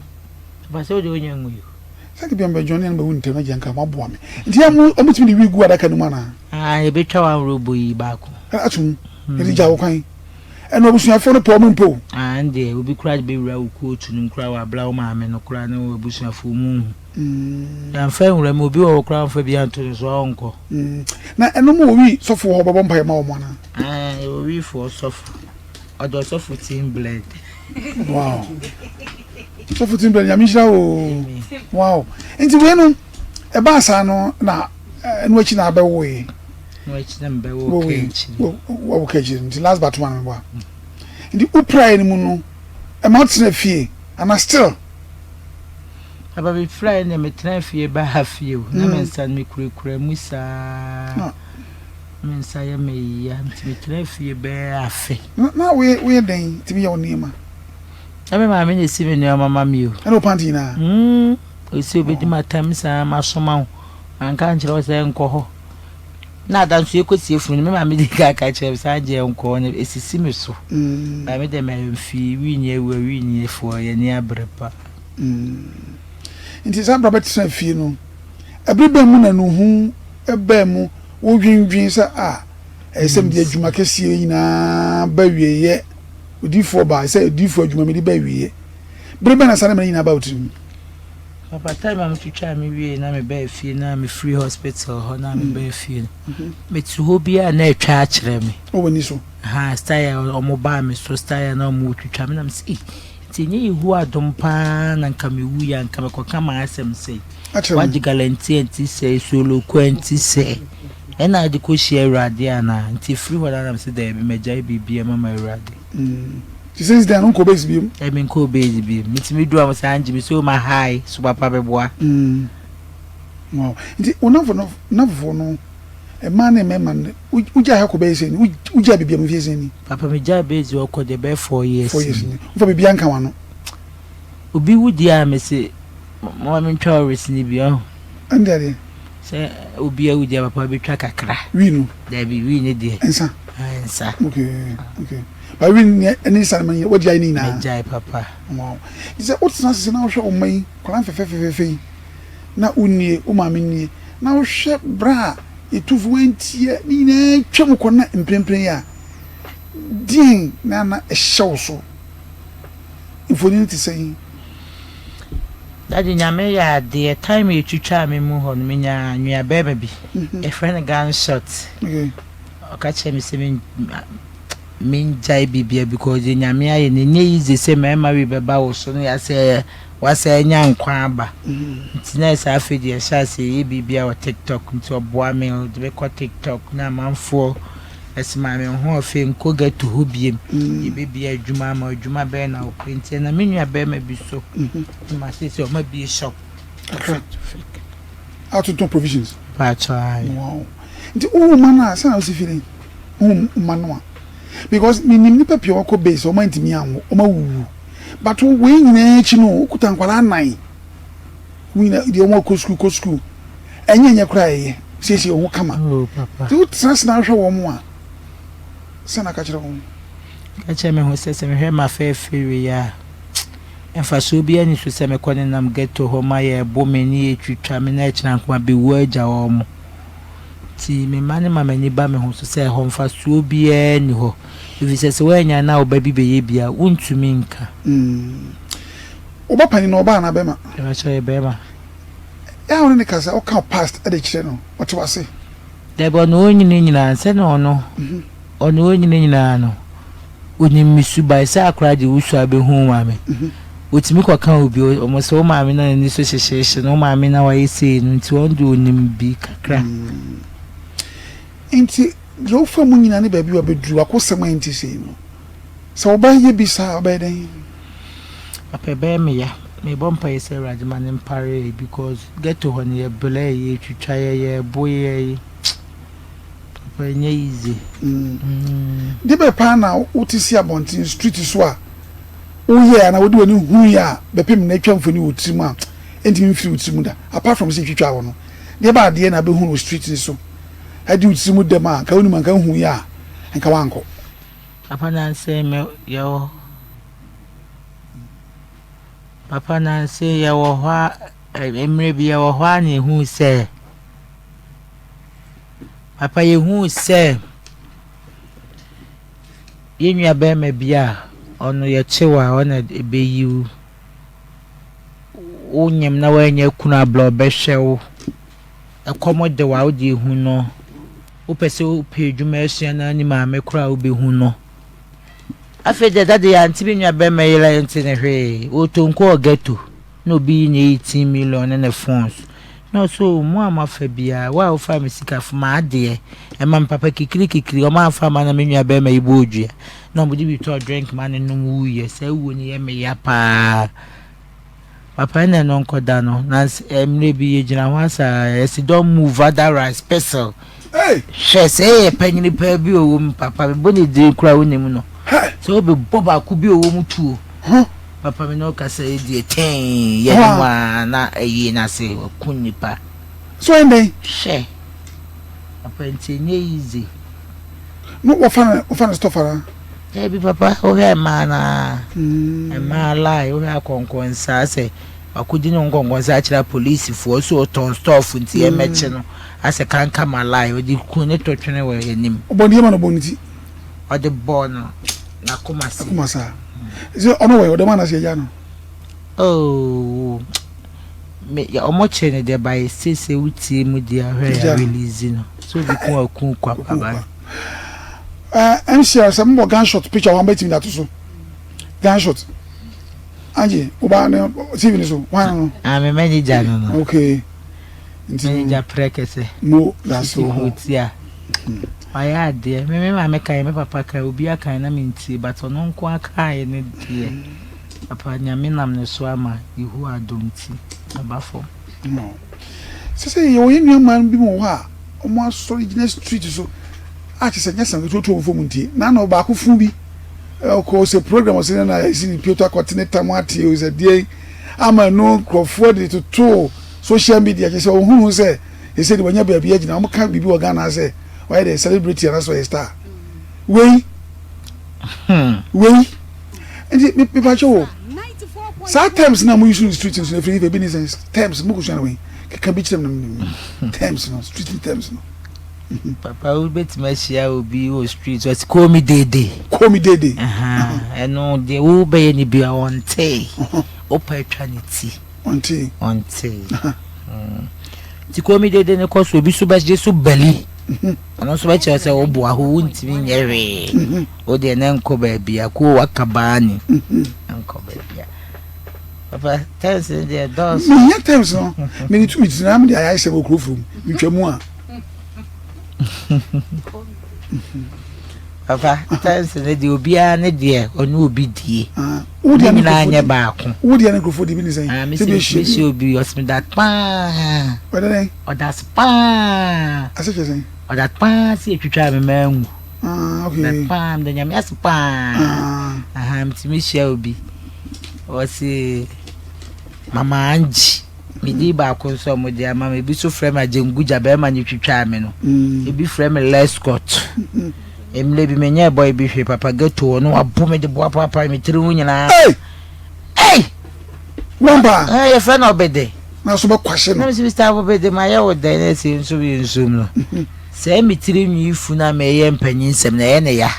Speaker 3: Papa sɛ wode wonya nwui o.
Speaker 2: Sɛ nka bia mebɛ joine na mawu ntɛm agya nka moaboa me. Nti yɛ mo, ɔmotumi de wi gu adaka no mu anaa?
Speaker 3: Ah, yɛbɛtwa one robo yi baako.
Speaker 2: Ato mu, yɛde gya wo kwan. Ɛna abusuafoɔ no pɛ ɔmo mpɛ o.
Speaker 3: Ah ɛndeɛ obi koraa de bɛwura wo kootu no mu koraa wɔ abla wo maame no koraa ne w'abusuafoɔ mu nhu. Yɛamfa anwura mu obi wɔ hɔ koraa wamfa bi anto ne so a ɔnkɔ.
Speaker 2: Na ɛno mo wɔ wi sɔfo wɔ hɔ ɔbɛbɔ mpaeɛ ma wɔn anaa?
Speaker 3: Ah yɛwɔ wifoɔ sɔfo ɔde ɔsɔfo team bled.
Speaker 2: Wow sɔfo team bled nyame nhyira wo wow nti wei no ɛbaa saa no na ɛno akyi na abɛwoe.
Speaker 3: Na akyi na mebɛwɔ ka akyiri.
Speaker 2: Wɔwɔ ka akyiri nti last but one meboa. Nti wopiraeɛ no mu no ɛma wotena fie ana still?
Speaker 3: Papa mefiraeɛ no deɛ metenaa fie baa ha fie o, na me nsa no mekurakura mu saa. Na me nsa yɛ me ya nti metenaa fie bɛyɛ afe.
Speaker 2: Na woyɛ woyɛ dɛn tumi yɛ wo nneɛma?
Speaker 3: Na me maame na esi me nneɛma ma me o.
Speaker 2: Ɛna wo pant nyinaa?
Speaker 3: Mm, ɔsi obedi m'atam saa masoma wo, manka ankyerɛ wo sɛ nkɔ hɔ. Na ada nso yɛkɔsie funu no, me maame di kan ka kyerɛ me sɛ agye nkɔ hɔ no, esisi me so. Ba me deɛ mamfi, wi nni awu a wi nni afuo, yɛn ani abere pa.
Speaker 2: Nti saa berɛ a wobɛtena fie no, ɛbere bɛn mu na nuhu baa mu, wodwendwen sɛ a ɛyɛ sɛ mede adwuma kɛseɛ yi nyinaa ba awieeɛ, odiyifoɔ baa, sɛ odiyifoɔ adwuma mede ba awieeɛ. Bere bɛn na saa nneɛma no nyinaa baa wo tirim?
Speaker 3: Papa, time a motwitwaa me wiei na mebaa fie na mefiri hospital hɔ na mebaa fie no, mete hɔ biara na atwa akyerɛ me.
Speaker 2: Wɔ w'ani so?
Speaker 3: Ha, style a wɔn baa me so, style na wɔn twitwa me na me sɛ, ei, nti ɛnyɛ Yehowa adom paa na nka mewu yɛ anka mekɔka m'asɛm sɛ, wagye galantie nti sɛ, soloko nti sɛ, ɛna ade kɔhyia Awurade anaa? Nti firi hɔ na na me sɛ daabi, magyae biribiara ma ma Awurade.
Speaker 2: Nti since then wonkɔ base biom?
Speaker 3: Ɛ menkɔɔ base biom. Metumi duru a mo sɛ Angie me so ma hi so papa bɛboa.
Speaker 2: Mm. Wow. Nti wo namfo no namfofoɔ no mmaa ne mmarima no wogyae ha kɔ bɛyɛ sɛn ni? Wogyae baabi a mfie sɛn ni?
Speaker 3: Papa megyae base hɔ kɔ deɛ bɛyɛ 4 years
Speaker 2: 4 years ni. Wofa biribiara nka w'ano?
Speaker 3: Obi wu deɛ a mese moma mentwa ɔres no bi ɔho.
Speaker 2: Ɛnde adeɛ.
Speaker 3: Sɛ obi awu deɛ papa bɛtwa kakra.
Speaker 2: Wii no.
Speaker 3: Dabi wii ne deɛ.
Speaker 2: Nsa.
Speaker 3: Ah, nsa.
Speaker 2: Okay, okay. Ba wii ne ɛne nsa no ma wagyae ne nyinaa.
Speaker 3: Magyae papa.
Speaker 2: Wow. Nti sɛ wotena ase na wohwɛ wo mma yi, nkwadaa mfɛfɛfɛfɛ yi, na wo nie, wo maame nie, na wohwɛ berɛ a yɛtu fo wantie ne nyinaa twam kɔ na mprempren yi a, deɛn na na ɛhyɛ wo so? Mfoni no te sɛn?
Speaker 3: Daddy Nyame yɛ adeɛ time yɛtwitwaa me mu hɔ no menyaa nua bɛɛma bi yɛfrɛ no gunshot ɔka kyerɛ me sɛ mengyae bibia because deɛ Nyame ayɛ no ɛnyɛ easy sɛ mɛɛma wei bɛba wo so no yɛasɛ wasɛ anya nkwa aba nti na ɛsɛ afei deɛ yɛhyɛ ase yɛyɛ biribia wɔ tiktok nti ɔboa me ɔde me kɔ tiktok na amanfoɔ Ɛse maame wo ho ɔfɛ nkɔ ghetto hɔ biem yɛbɛbie adwuma ama wo adwuma bɛn na wopɛ nti ɛnam me nua bɛrima bi so na ma seesei ɔma bie shop
Speaker 2: kakra atoto provisions
Speaker 3: Mpakyɛw ae.
Speaker 2: Wow nti wohu ma no a sɛn na wosi feeling wohu ma no a because menim nipa pii a wɔkɔ base wɔn antumi anwo wɔn awuwu but wei nyinaa akyi no wokuta nkwadaa nan Wɔn nyinaa deɛ wɔn kɔ sukuu kɔ sukuu ɛnyɛ nyɛ koraa ɛyɛ siesie wɔn ho kama.
Speaker 3: Oh papa.
Speaker 2: Ti wotena ase na ahwɛ wɔn a sɛ na ka kyerɛ wɔn.
Speaker 3: Ka kyerɛ me ho sɛ sɛ mehwɛ m'afɛɛfɛ wei a mfasoɔ biara nni so sɛ mekɔ nenam ghetto hɔ ma yɛbo me ne yɛtwitwa me na ɛkyena nko mabɛwu agya wɔn. Nti me mma no ma m'ani ba me ho so sɛ ɛhɔ mfasoɔ biara nni hɔ ɛfiri sɛ sɛ woannya na wo ba bi bɛyɛ bi a wontumi nka.
Speaker 2: Mm. Wo ba panin no ɔbaa anaa bɛrima?
Speaker 3: Mepakyɛw ɔyɛ bɛrima.
Speaker 2: Yɛ a wo ne no kasa, wo ka past de kyerɛ no, ɔte w'ase?
Speaker 3: Dabi ɔno onyini nyinaa sɛnea ɔno ɔno onyini nyinaa no onim me suban sɛ akora de wo su abɛhu wo maame otumi kɔka obi ɔmo sɛ wo maame na n'ani so hyehyeehye no wo maame na wayɛ sei no nti ɔno de onim bi kakra.
Speaker 2: Nti deɛ wofa mu nyinaa ne baabi a wabɛduru wakosɛm a ɛnte sei no Sɛ wo ba yɛ bi saa a, wobɛyɛ dɛn?
Speaker 3: Papa ɛbɛyɛ me ya. Mebɔ mpaeɛ sɛ Awurade ma no mpare yɛ because ghetto hɔ no yɛ blɛ yɛ twitwa yɛ yɛ bo yɛ papa ɛnyɛ easy.
Speaker 2: Deɛ bɛn paa na wote si abɔnten street so a woyɛɛ anaa wode w'ani huiɛ a bɛpem nnɛ atwa mfoni wɔ wo tirim a ɛntumi mfiri wo tirim da apart from sɛ yɛtwitwaa wo no deɛ bɛn adeɛ na wobɛhunu wɔ street no so adi wo tirim dɛm a nka wonim a nka wohuiɛ a nka woankɔ?
Speaker 3: Papa nanse me yɛwɔ Papa nanse yɛwɔ hɔ a mmerɛ bi yɛwɔ hɔ a na yɛhuu sɛ Papa yɛhuu sɛ yɛn nua barima bi a ɔno yɛkyew a ɔna ɛbɛyi wo wonyem na woanya kunu abla ɔbɛhwɛ wo ɛkɔm de wo a wode ehu no Wopɛ sɛ wopɛ adwuma asua na ne maame koraa a wobɛhu no. Afei deɛ dade yɛante me nua bɛrima yere nte ne hwee. Ɔretɔ nku wɔ ghetto na obi yi ne 18 million ne ne phones. Na ɔsɛ o mo a moafa biara, wo a wofaa me sika fa m'adeɛ ɛma me papa kikiri kikiri wɔn amfa amma na me nua bɛrima yi bɔɔ dua na wɔde bi tɔɔ drink ma no nom wuiɛ. Saa wuo no yɛ me ya paa. Papa ɛna ɛno nkɔda no na mmerɛ bi yɛgyina hɔ asa yɛsi don move otherwise pestle. Hwɛ sɛ ɛyɛ panyini paa bi ɔwɔ mu papa mebɔ ne din koraa wonim no sɛ wobɛbɔ baako bi ɔwɔ mu tuo papa me ne ɔkasa yi deɛ tɛn yɛ ne mu a na ɛyie no ase ɔko nnipa.
Speaker 2: So ɛndɛn?
Speaker 3: Hwɛ papa nti ɛnyɛ easy.
Speaker 2: No wɔfa no wɔfa no stɔfa na.
Speaker 3: Dabi papa wohwɛ mmaa no a mmaa lie wohwɛ akɔnkɔnsa sɛ wakɔdi ne ho nkɔnkɔnsa akyerɛ apolisifoɔ so ɔtɔn stɔɔfo nti ɛmɛkye no asɛ kankama lie ɔde ku ne to twene wɔ anim.
Speaker 2: Ɔbɔ ne yam ana ɔbɔ ne ti?
Speaker 3: Ɔde bɔɔ no n'akoma se.
Speaker 2: Akoma saa. Sɛ ɔno wɔ yɛ ɔdɛm anase agya no.
Speaker 3: Oh me yɛ ɔmo kyerɛ no deɛ by sese wo tie mu deɛ ahwɛ yɛ release no so obi ko aku kwa paba.
Speaker 2: Eh, MCR sɛ mobɔ gunshot picture wɔn bɛtumi de ato so gunshot Angie woba ne TV ne so hwan no.
Speaker 3: Ah me manager no no.
Speaker 2: Okay.
Speaker 3: Nti manager prɛ kɛsɛ.
Speaker 2: Mo that's so.
Speaker 3: Tia. Wayɛ adeɛ me me maame kan me papa kan obi akan na me ntie but ɔno nko akae ne deɛ. Papa Nyame nam ne so ama Yehowa adom nti maba fam.
Speaker 2: No. Sɛ sɛ yɛwɔ yɛn nua mmaa bi mu wɔ hɔ a wɔn asɔre gyina street so a kyerɛ sɛ nyɛ sɛm ketewa tu wɔn fam nti na na ɔbaako fun bi ɔkɔ sɛ program ɔsɛ na ɛsi ne pieto akɔte ne tam ate o sɛ deɛ ama no nkurɔfoɔ de toto social media kyerɛ sɛ ɔhunu sɛ ɛsɛ de wɔnya baabi agyina wɔn ka biribi wɔ Ghana sɛ ɔyɛ dɛ celebrity anaasɛ ɔyɛ star wei wei nti mepakyɛ wo saa terms na mo use no street nso efiri nipa bi ne sɛ terms mo kusua no wei keka bi kyerɛ mu na terms no street terms no.
Speaker 3: Papa wobɛtumi ahyia obi wɔ street ɔsi kɔɔ mi deede.
Speaker 2: Kɔɔ mi deede.
Speaker 3: Ɛno deɛ wobɛyɛ ne bia ɔntee wopɛ atwa ne ti.
Speaker 2: Ɔntee.
Speaker 3: Ɔntee. Nti kɔɔ mi deede ne kɔ so obi so bɛgye so bali. Ɔno nso bɛkyerɛ sɛ woboa ho wontumi nyɛ hwee. Wo deɛ na nkɔ baabi a kuo waka baa ni. Nkɔ baabi a. Papa terms no deɛ dɔɔso.
Speaker 2: Mehia terms no. Mede tu me tiri na mede ayɛ sɛ wɔ kuro furum. Metwa mu a.
Speaker 3: Papa terms no deɛ obiara ne deɛ ɔne obi die. Ah, wo deɛ ne nyinaa nyɛ baako.
Speaker 2: Wo deɛ ne nkurɔfoɔ di bi ne sɛn?
Speaker 3: Ah, mesi mesi obi ɔsɛ da paa.
Speaker 2: Ɔda dɛn?
Speaker 3: Ɔda ase paa.
Speaker 2: Ase kyerɛ sɛn?
Speaker 3: Ɔda paa sɛ etwitwa me maa ngu.
Speaker 2: Ah, okay.
Speaker 3: Ɔda paa meda nyame ase paa.
Speaker 2: Ah.
Speaker 3: Aha, metumi hyia obi. Ɔse Mama Angie. Me din baako nso a wɔde ama me. Ebi nso frɛ me Agyengugya, bɛrima no twitwaa me no.
Speaker 2: Mm.
Speaker 3: Ebi frɛ me Lescott. Mmerɛ bi menyɛɛ boy bi hwee papa ghetto hɔ no wabo me de boa paapa me tiri ho nyinaa.
Speaker 2: Hey!
Speaker 3: Hey!
Speaker 2: Wampa.
Speaker 3: Eh, yɛfrɛ no ɔbɛdɛ.
Speaker 2: Na so bɛkwahye no.
Speaker 3: Na mesɛ Mr. Abobede mayɛ wo dɛn na ɛsɛ nso yɛ nsuom no. Sɛ me tiri nwi fu na meyɛ mpanyin nsɛm na ɛyɛ ne ya.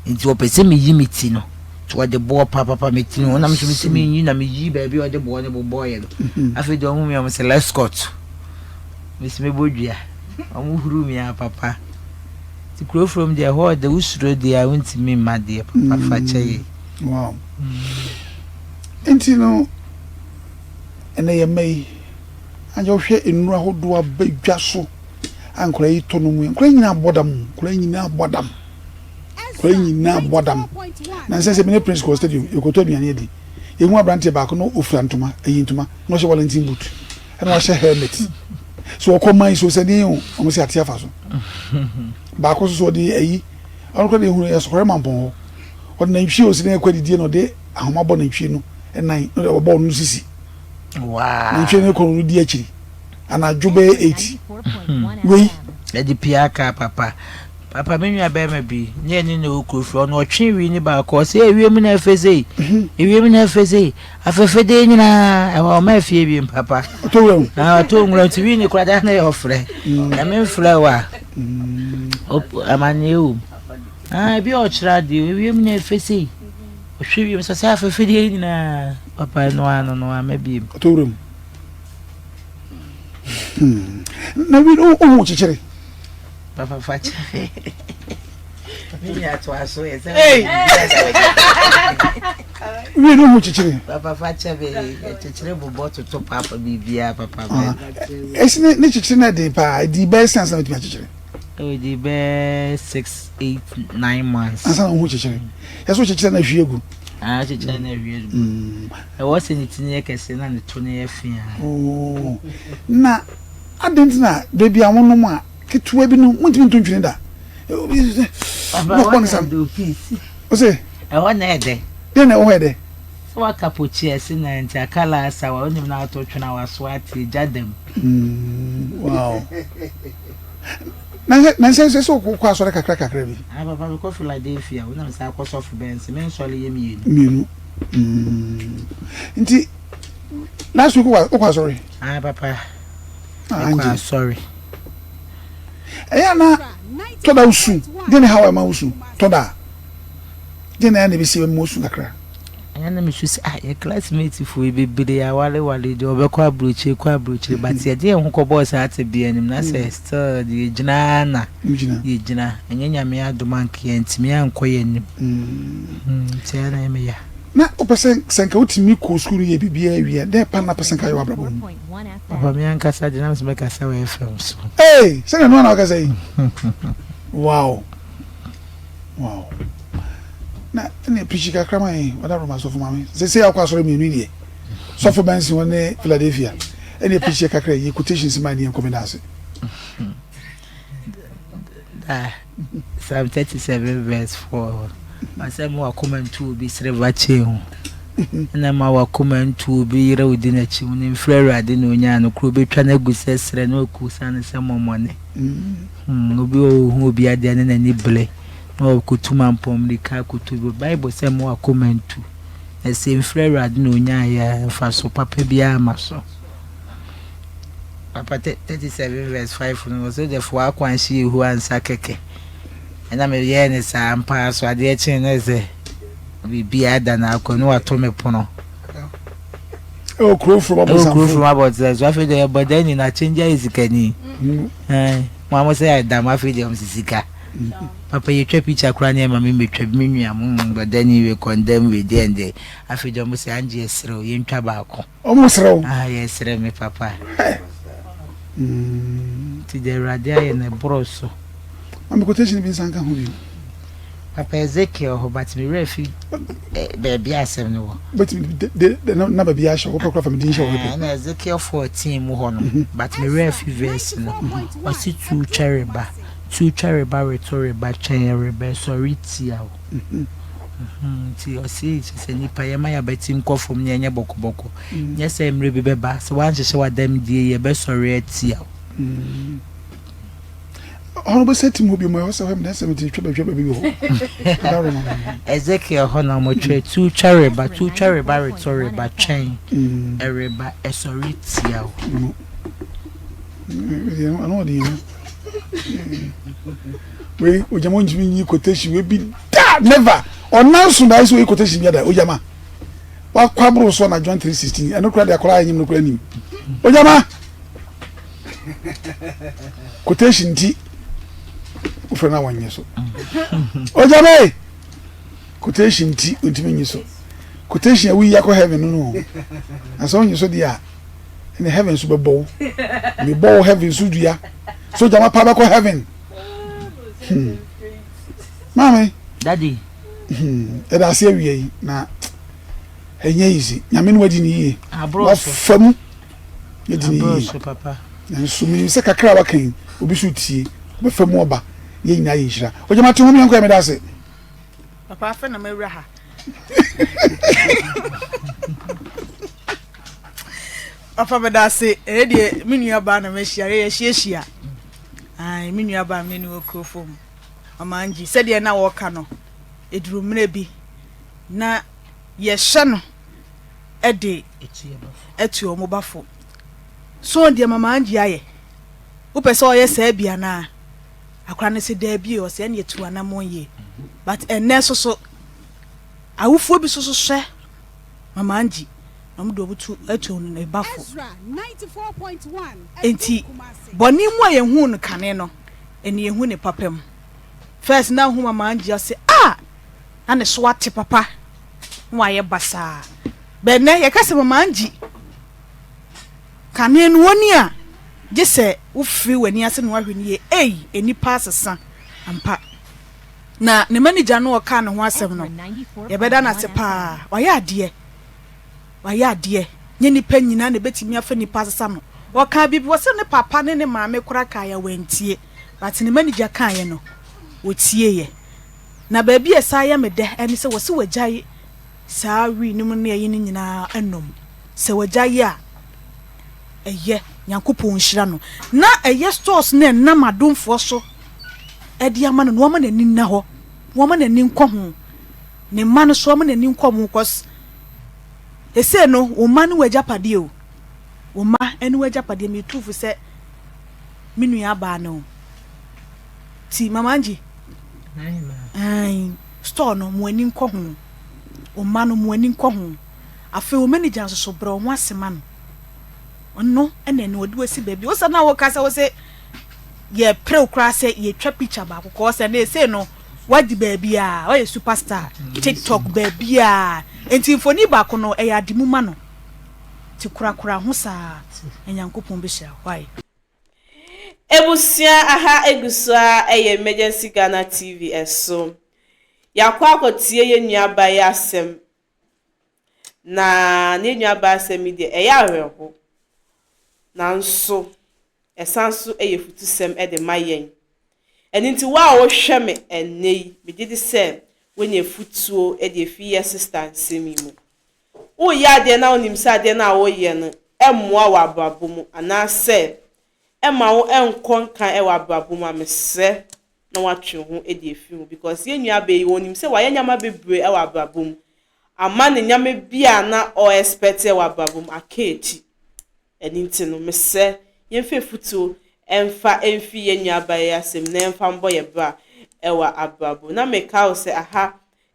Speaker 3: Nti ɔpɛ sɛ meyi me ti no. Nti ɔde boɔ papapa me tiri ho na me nso mesi menyi na meyi baabi a ɔde boɔ no bobɔeɛ no. Afei deɛ ɔhu me a ɔmo sɛ let's cut. Mesi mebɔ dua. Ɔmo huru me a papa. Nti kuro from deɛ ɛhɔ ɔde wosuro deɛ a wontumi mma deɛ papa fa kyɛ yɛ.
Speaker 2: Wow. Nti no ɛnɛ yɛ mma yi anyɛ wohwɛ nnuro ahodoɔ aba dwa so a nkwadaa yi tɔ no mu yi nkwadaa nyinaa bɔ dam nkwadaa nyinaa bɔ dam nkwadaa nyinaa bɔ dam na nsɛ sɛ mene prince kɔ stadium yɛkɔtɔ aduane adi yɛhu aberanteɛ baako na ɔfira ntoma ayi ntoma na ɔhyɛ wellington boot ɛna wahyɛ helmet so ɔkɔ man so sɛ deɛ o ɔmo sɛ ate afa so baako so so ɔde ayi ɔno kora deɛ ehunu yɛ sɔkɔrɛ mampɔn hɔ ɔde nantwie a osi na ɛkɔ adidie na ɔde ahoma bɔ nantwie no nan na ɔde ɔbɔ ɔno sisi nantwie no kɔ no di akyiri anadwo bɛyɛ 8 wei.
Speaker 3: Ɛde pia kaa papa papa me nua bɛrima bi ne ɛne na ɛwɔ kuro firi ɔno ɔtwe wi ne baako ɔsɛ ewiem na ɛfɛ sei ewiem na ɛfɛ sei afɛfɛdeɛ nyinaa ɛwɔ ɔma afie bi papa
Speaker 2: ɔtɔ wura mu
Speaker 3: ɔtɔ nwura nti wi ne kora da na yɛ ɔfrɛ nyame mfrɛ wa amaneɛ wɔ mu Ah, ebi a ɔkyerɛ adeɛ, ewiem na ɛfɛ sei. Ɔhwɛ wiem sɛ sɛ afɛfɛdeɛ nyinaa. Papa ɛno ano no ama biem.
Speaker 2: Ɔtɔ wura mu. Hmm. Na wi no ohun kyekyere.
Speaker 3: Papa fa kyɛ. Me nua to aso yɛ sɛ.
Speaker 2: Wi no ohun kyekyere.
Speaker 3: Papa fa kyɛ me kyekyere bobɔ toto papa biribiara papa.
Speaker 2: Ah, esi ne kyekyere na ɛden paa, ɛdi bɛyɛ sɛ ansa na otumi akyekyere.
Speaker 3: Ɔdi bɛyɛ 6, 8, 9 months.
Speaker 2: Ansa na wohu kyekyere. Yɛ so kyekyere na hwie gu.
Speaker 3: Ah, kyekyɛ na awie no. Mm. Ɛwɔ sɛ ne ti no yɛ kɛse na ne to no yɛ fea.
Speaker 2: Oh. Na adɛn nti na baabi a wonom a ketewa bi no montumi nto ntwene da?
Speaker 3: Papa, ɛhɔ na ɛdɛ peace.
Speaker 2: Ose?
Speaker 3: Ɛhɔ na ɛdɛ.
Speaker 2: Dɛn na ɛwɔ hɔ ɛdɛ?
Speaker 3: Sɛ waka pokyi ɛse na nti akala asawa wonim na ato twene a waso ate gya dam.
Speaker 2: Mm, wow. Na sɛ sɛ sɛ wokɔ asɔre kakra kakra bi.
Speaker 3: Ah papa mekɔ Philadelphia wo na mesan kɔ sɔfo Benson me nsɔre yɛ mienu.
Speaker 2: Mienu mm nti last week wokɔ asɔre.
Speaker 3: Ah papa mekɔ asɔre.
Speaker 2: Ɛyɛ na tɔda wosu deɛ ne haw ɛma wosu tɔda deɛ na ɛyɛ na ebesi ɛma wosu kakra.
Speaker 3: Ɛyɛ na mesu sɛ ah yɛ classmate foɔ yi bebree awareware deɛ ɔbɛkɔ aburokyire kɔ aburokyire but yɛde yɛn ho kɔbɔɔ saa tebea no mu na sɛ still deɛ yɛgyina ara na yɛgyina ɛnyɛ Nyame adom anka yɛantumi ankɔ yɛn anim nti ɛyɛ na ɛyɛ me ya.
Speaker 2: Na wopɛ sɛ sɛ nka wotumi kɔɔ sukuu no yɛ biribiara wie a dɛn pa na wopɛ sɛ nka ayɛ wɔ abrabɔ mu?
Speaker 3: Papa me ankasa deɛ na mesɛ mɛkasa wɔ FM so.
Speaker 2: Hey! Sɛdeɛ noa na wokasa yi? Wow! Wow. Na ɛna pirikyi kakra ma yɛn ɔda Roma sɔfo maame. Sɛ sɛ akɔ asɔre mmienu deɛ. Sɔfo Benson wɔ ne Philadelphia. Ɛna pirikyi kakra yi quotations ma ne yɛn kɔmi daase.
Speaker 3: Da Psalm 37 verse 4. Ɔsɛ ma wakoma ntu obi sreva kyɛn ho. Ɛna ma wakoma ntu obi yere odi n'akyi ho ne mfiri awurade na onyaa no kuro betwa no agu sɛ serɛ na waku sane sɛ mɔmɔne. Hmm, obi wɔ hɔ ohu obi adeɛ ne n'ani bere na ɔkotu mampɔn mmirika akoto bi. Bible sɛ mma w'akoma ntu. Na sɛ mfiri Awurade na onyaeɛ a, mfaso papa biara mma so. Papa 37 verse 5 no, ɔsɛ deɛ fa w'akwan hyɛ Yehowa nsa kɛkɛ. Ɛna meyɛɛ ne saa ampa ara so adeɛ kyee no sɛ biribiara da n'akwan na wato me pono.
Speaker 2: Ɛwɔ kuro from
Speaker 3: abɔsanfo. Ɛwɔ kuro from abɔsanfo. So afei deɛ yɛbɔ dan nyinaa kyɛnji ayɛ sikani. Mm. Mo a mo sɛ ayɛ dam afei deɛ mo sɛ sika. Papa yɛtwa picture koraa ne ɛma me mɛtwa bi me nua mo bɔ dan yi wei kɔndɛm wei deɛ deɛ afei deɛ mo sɛ angye yɛserɛ yɛntwa baako.
Speaker 2: Ɔmo serɛ wo.
Speaker 3: Ah yɛserɛ me papa. Nti deɛ Awurade ayɛ no ɛboro so.
Speaker 2: Maame quotation bi nsa nka ho bio.
Speaker 3: Papa Ezekiel hɔ but me werɛ fi baabi a asɛm no wɔ.
Speaker 2: Bɛtumi de de na baabi ahyɛ hɔ kora fa me din hyɛ hɔ pɛ.
Speaker 3: Ɛna Ezekiel 14 mu hɔ no mhm. but me werɛ fi verse no. Mhm. Ɔsi tu twɛre ba tu twɛre ba reto reba twɛn reba sɔre tia o. Mhm. Nti ɔsi kyerɛ sɛ nipa yɛma yɛabati nkɔ fam na yɛnyɛ bɔkɔbɔkɔ. Nyɛ sɛ mmerɛ bi bɛba sɛ woanhyehyɛ w'adamdie yɛbɛsɔre atia o.
Speaker 2: Ɔno bɛsɛ tim hɔ bio mu ɛhɔ sɛ hɔ mene sɛ mete twa baabi baabi wɔ hɔ.
Speaker 3: Ezekiel hɔ na wɔtwerɛ tu twa reba tu twa reba reto reba twɛn mm. ɛreba ɛsɔre tia o.
Speaker 2: Ɛno ɔde yɛn wei ogyama ntumi nyi quotation wei bi da never ɔnan so da sɛ oyi quotation bi da ogyama wakɔ aboro so na John 3:16 ɛno kora de akɔla ayɛ nyim no kora nim ogyama. quotation nti wofrɛ no a wɔnyɛ so ɔgyame quotation nti ɔntumi nye so quotation a woyi akɔ heaven no no na sɛ wonye so deɛ a ɛne heaven so bɛbɔ wo mebɔ wo heaven so dua so gyama pa bɛkɔ heaven hmm. maame
Speaker 3: daddy
Speaker 2: hmm. ɛda ase awie yi na ɛnyɛ easy nyame no wadi ne yie wafa mu Yɛdi ne yie. Nanso menim sɛ kakra a waka yi, obi so tie, ɔbɛfa mu ɔba. Yɛn nyinaa yɛ nhyira. Ogya mate ho meɛnkɔ ɛ meda ase.
Speaker 4: Papa afɛ na mawura ha. Papa meda ase. Ɛyɛ deɛ me nua baa na mahyia yɛ yɛhyiahyia. Ae me nua baa me ne wɔ kuro fam. Mama Angie sɛdeɛ na wɔka no ɛduru mmerɛ bi na yɛhyɛ no de atu wɔn ba fo. So deɛ Mama Angie ayɛ? Wopɛ sɛ ɔyɛ saa bi anaa? Akora no sɛ daabi o, ɔsɛ ɛne atu anammɔn yie. But ɛnnɛ nso so, awofoɔ bi nso so hyɛ Mama Angie na wɔde wɔn tu atu ne ba fo. Enti bɔne mu a yɛhuu no kane no, ɛne yɛhu ne papa mu. First na hu Mama Angie ɔsɛ ah! Na ne so ate papa. na wayɛ basaa. But nnɛ yɛka sɛ Mama Angie, kane no woni a, gye sɛ wofiri w'ani ase na woahwɛ no yie. Ei, nnipa asesa ampa. Na ne manager no a ɔkaa ne ho asɛm no, yɛbɛda no ase paa. Wayɛ adeɛ. Wayɛ adeɛ. Nyɛ nnipa nyinaa na ɛbɛtumi afa nnipa asesa no. Ɔkaa biribi, ɔse ne papa ne ne maame koraa kaeɛ a wantie. But ne manager kaeɛ no, ɔtieeɛ. Na baabi a ɛsan yɛ me dɛ ne sɛ wɔse wagyae saa wii nom ne ayi no nyinaa nom. Sɛ wagyae a, ɛyɛ. Nyankopɔn nhyira no. Na ɛyɛ stores no a ɛnam adomfoɔ so de ama no no, wama n'ani nna hɔ, wama n'ani nkɔ ho. Ne mma no so, wama n'ani nkɔ ho cause sesei no, wo mma ne w'agyapadeɛ o. Wo mma ne w'agyapadeɛ. Metu fo sɛ me nua baa no o. Ti Mama Angie, ae, store no, mo ani nkɔ ho. Wo mma no, mo ani nkɔ ho. Afei wo manager nso so, brɛ wo ho ase ma no. Ɔno na ɛne ɔde wo asi baabi. Wo sɛ na woka sɛ wo se yɛpere wo koraa sɛ yɛtwa picture baako kɔɔ sɛ na ɛsei no wadi baabi a wayɛ superstar TikTok baabi a nti mfoni baako no ɛyɛ ade mu ma no ti korakora ho saa na Nyankopɔn bɛhyira why.
Speaker 1: Abusua aha egu so ara ɛyɛ Emergency Ghana TV ɛso. Yɛakɔ akɔtie yɛn nua ba yi asɛm Na ne nuabaa asɛm yi deɛ, ɛyɛ awerɛho, nanso ɛsan nso yɛ afutusɛm de ma yɛn. Ɛno nti, wo a wohwɛ me ɛnnɛ yi, megye di sɛ woanya afutuo de afi yɛ sista nsɛm yi mu. Woreyɛ adeɛ na wonim sɛ adeɛ no a woreyɛ no mmoa wɔ abrabɔ mu anaasɛ ɛmma wo nkɔ nkan wɔ abrabɔ mu a, mesrɛ na watwe wo ho de afi ho because yɛn nua baa yi ɔnim sɛ wayɛ nneɛma bebree wɔ abrabɔ mu ama ne nneɛma bi a na ɔ expect wɔ abrabɔ mu aka akyi. Ɛno nti no mesrɛ yɛmfa afutuo mfa mfi yɛn nua baa yi asɛm na yɛmfa mbɔ yɛn bra wɔ abrabɔ mu. Na meka wo sɛ aha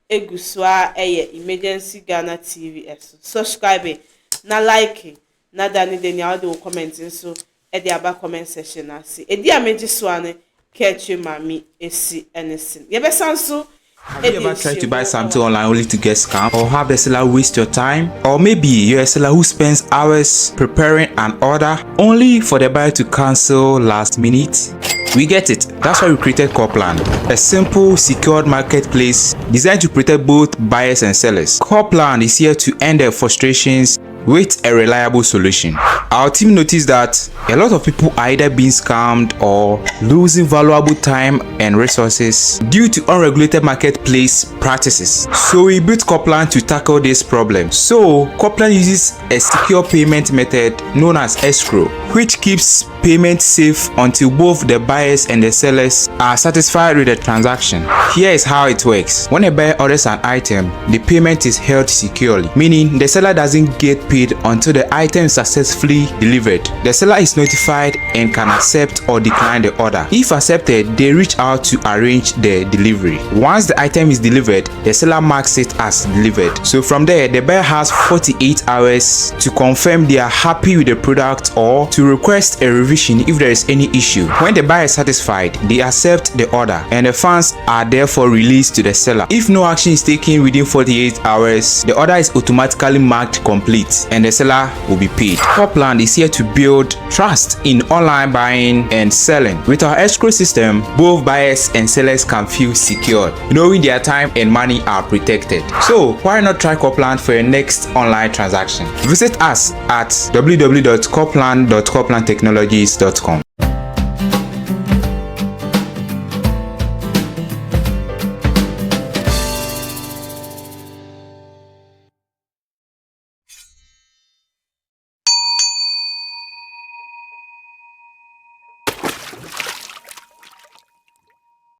Speaker 1: egu so ara yɛ Emergency Ghana TV so. Subscribe na like na da ne da nea wode wo comment nso de aba comment section no ase. Edi a megye so ara ne Kaakyire Maame Esi ne Sen. Yɛbɛsan nso
Speaker 5: Have you
Speaker 1: adi
Speaker 5: ever tried to
Speaker 1: nhyiamu
Speaker 5: buy
Speaker 1: wɔ
Speaker 5: something online only to get scammed or have the seller waste your time? Or maybe you're a seller who spends hours preparing an order only for the buyer to cancel last minute? We get it. That's why we created Corplan, a simple, secured marketplace designed to protect both buyers and sellers. Corplan is here to end the frustrations with a reliable solution. Our team noticed that a lot of people are either being scammed or losing valuable time and resources due to unregulated marketplace practices. So we built Corplan to tackle this problem. So Corplan uses a secure payment method known as escrow, which keeps payment safe until both the buyers and the sellers are satisfied with the transaction. Here is how it works. When a buyer orders an item, the payment is held securely, meaning the seller doesn't get paid until the item is successfully delivered. The seller is notified and can accept or decline the order. If accepted, they reach out to arrange the delivery. Once the item is delivered, the seller marks it as delivered. So from there, the buyer has 48 hours to confirm they are happy with the product or to request a revision if there is any issue. When the buyer is satisfied, they accept the order and the funds are therefore released to the seller. If no action is taken within 48 hours, the order is automatically marked complete and the seller will be paid. Corplan is here to build trust in online buying and selling. With our escrow system, both buyers and sellers can feel secure, knowing their time and money are protected. So why not try Corplan for your next online transaction? Visit us at www.corplan.corplantechnologies.com.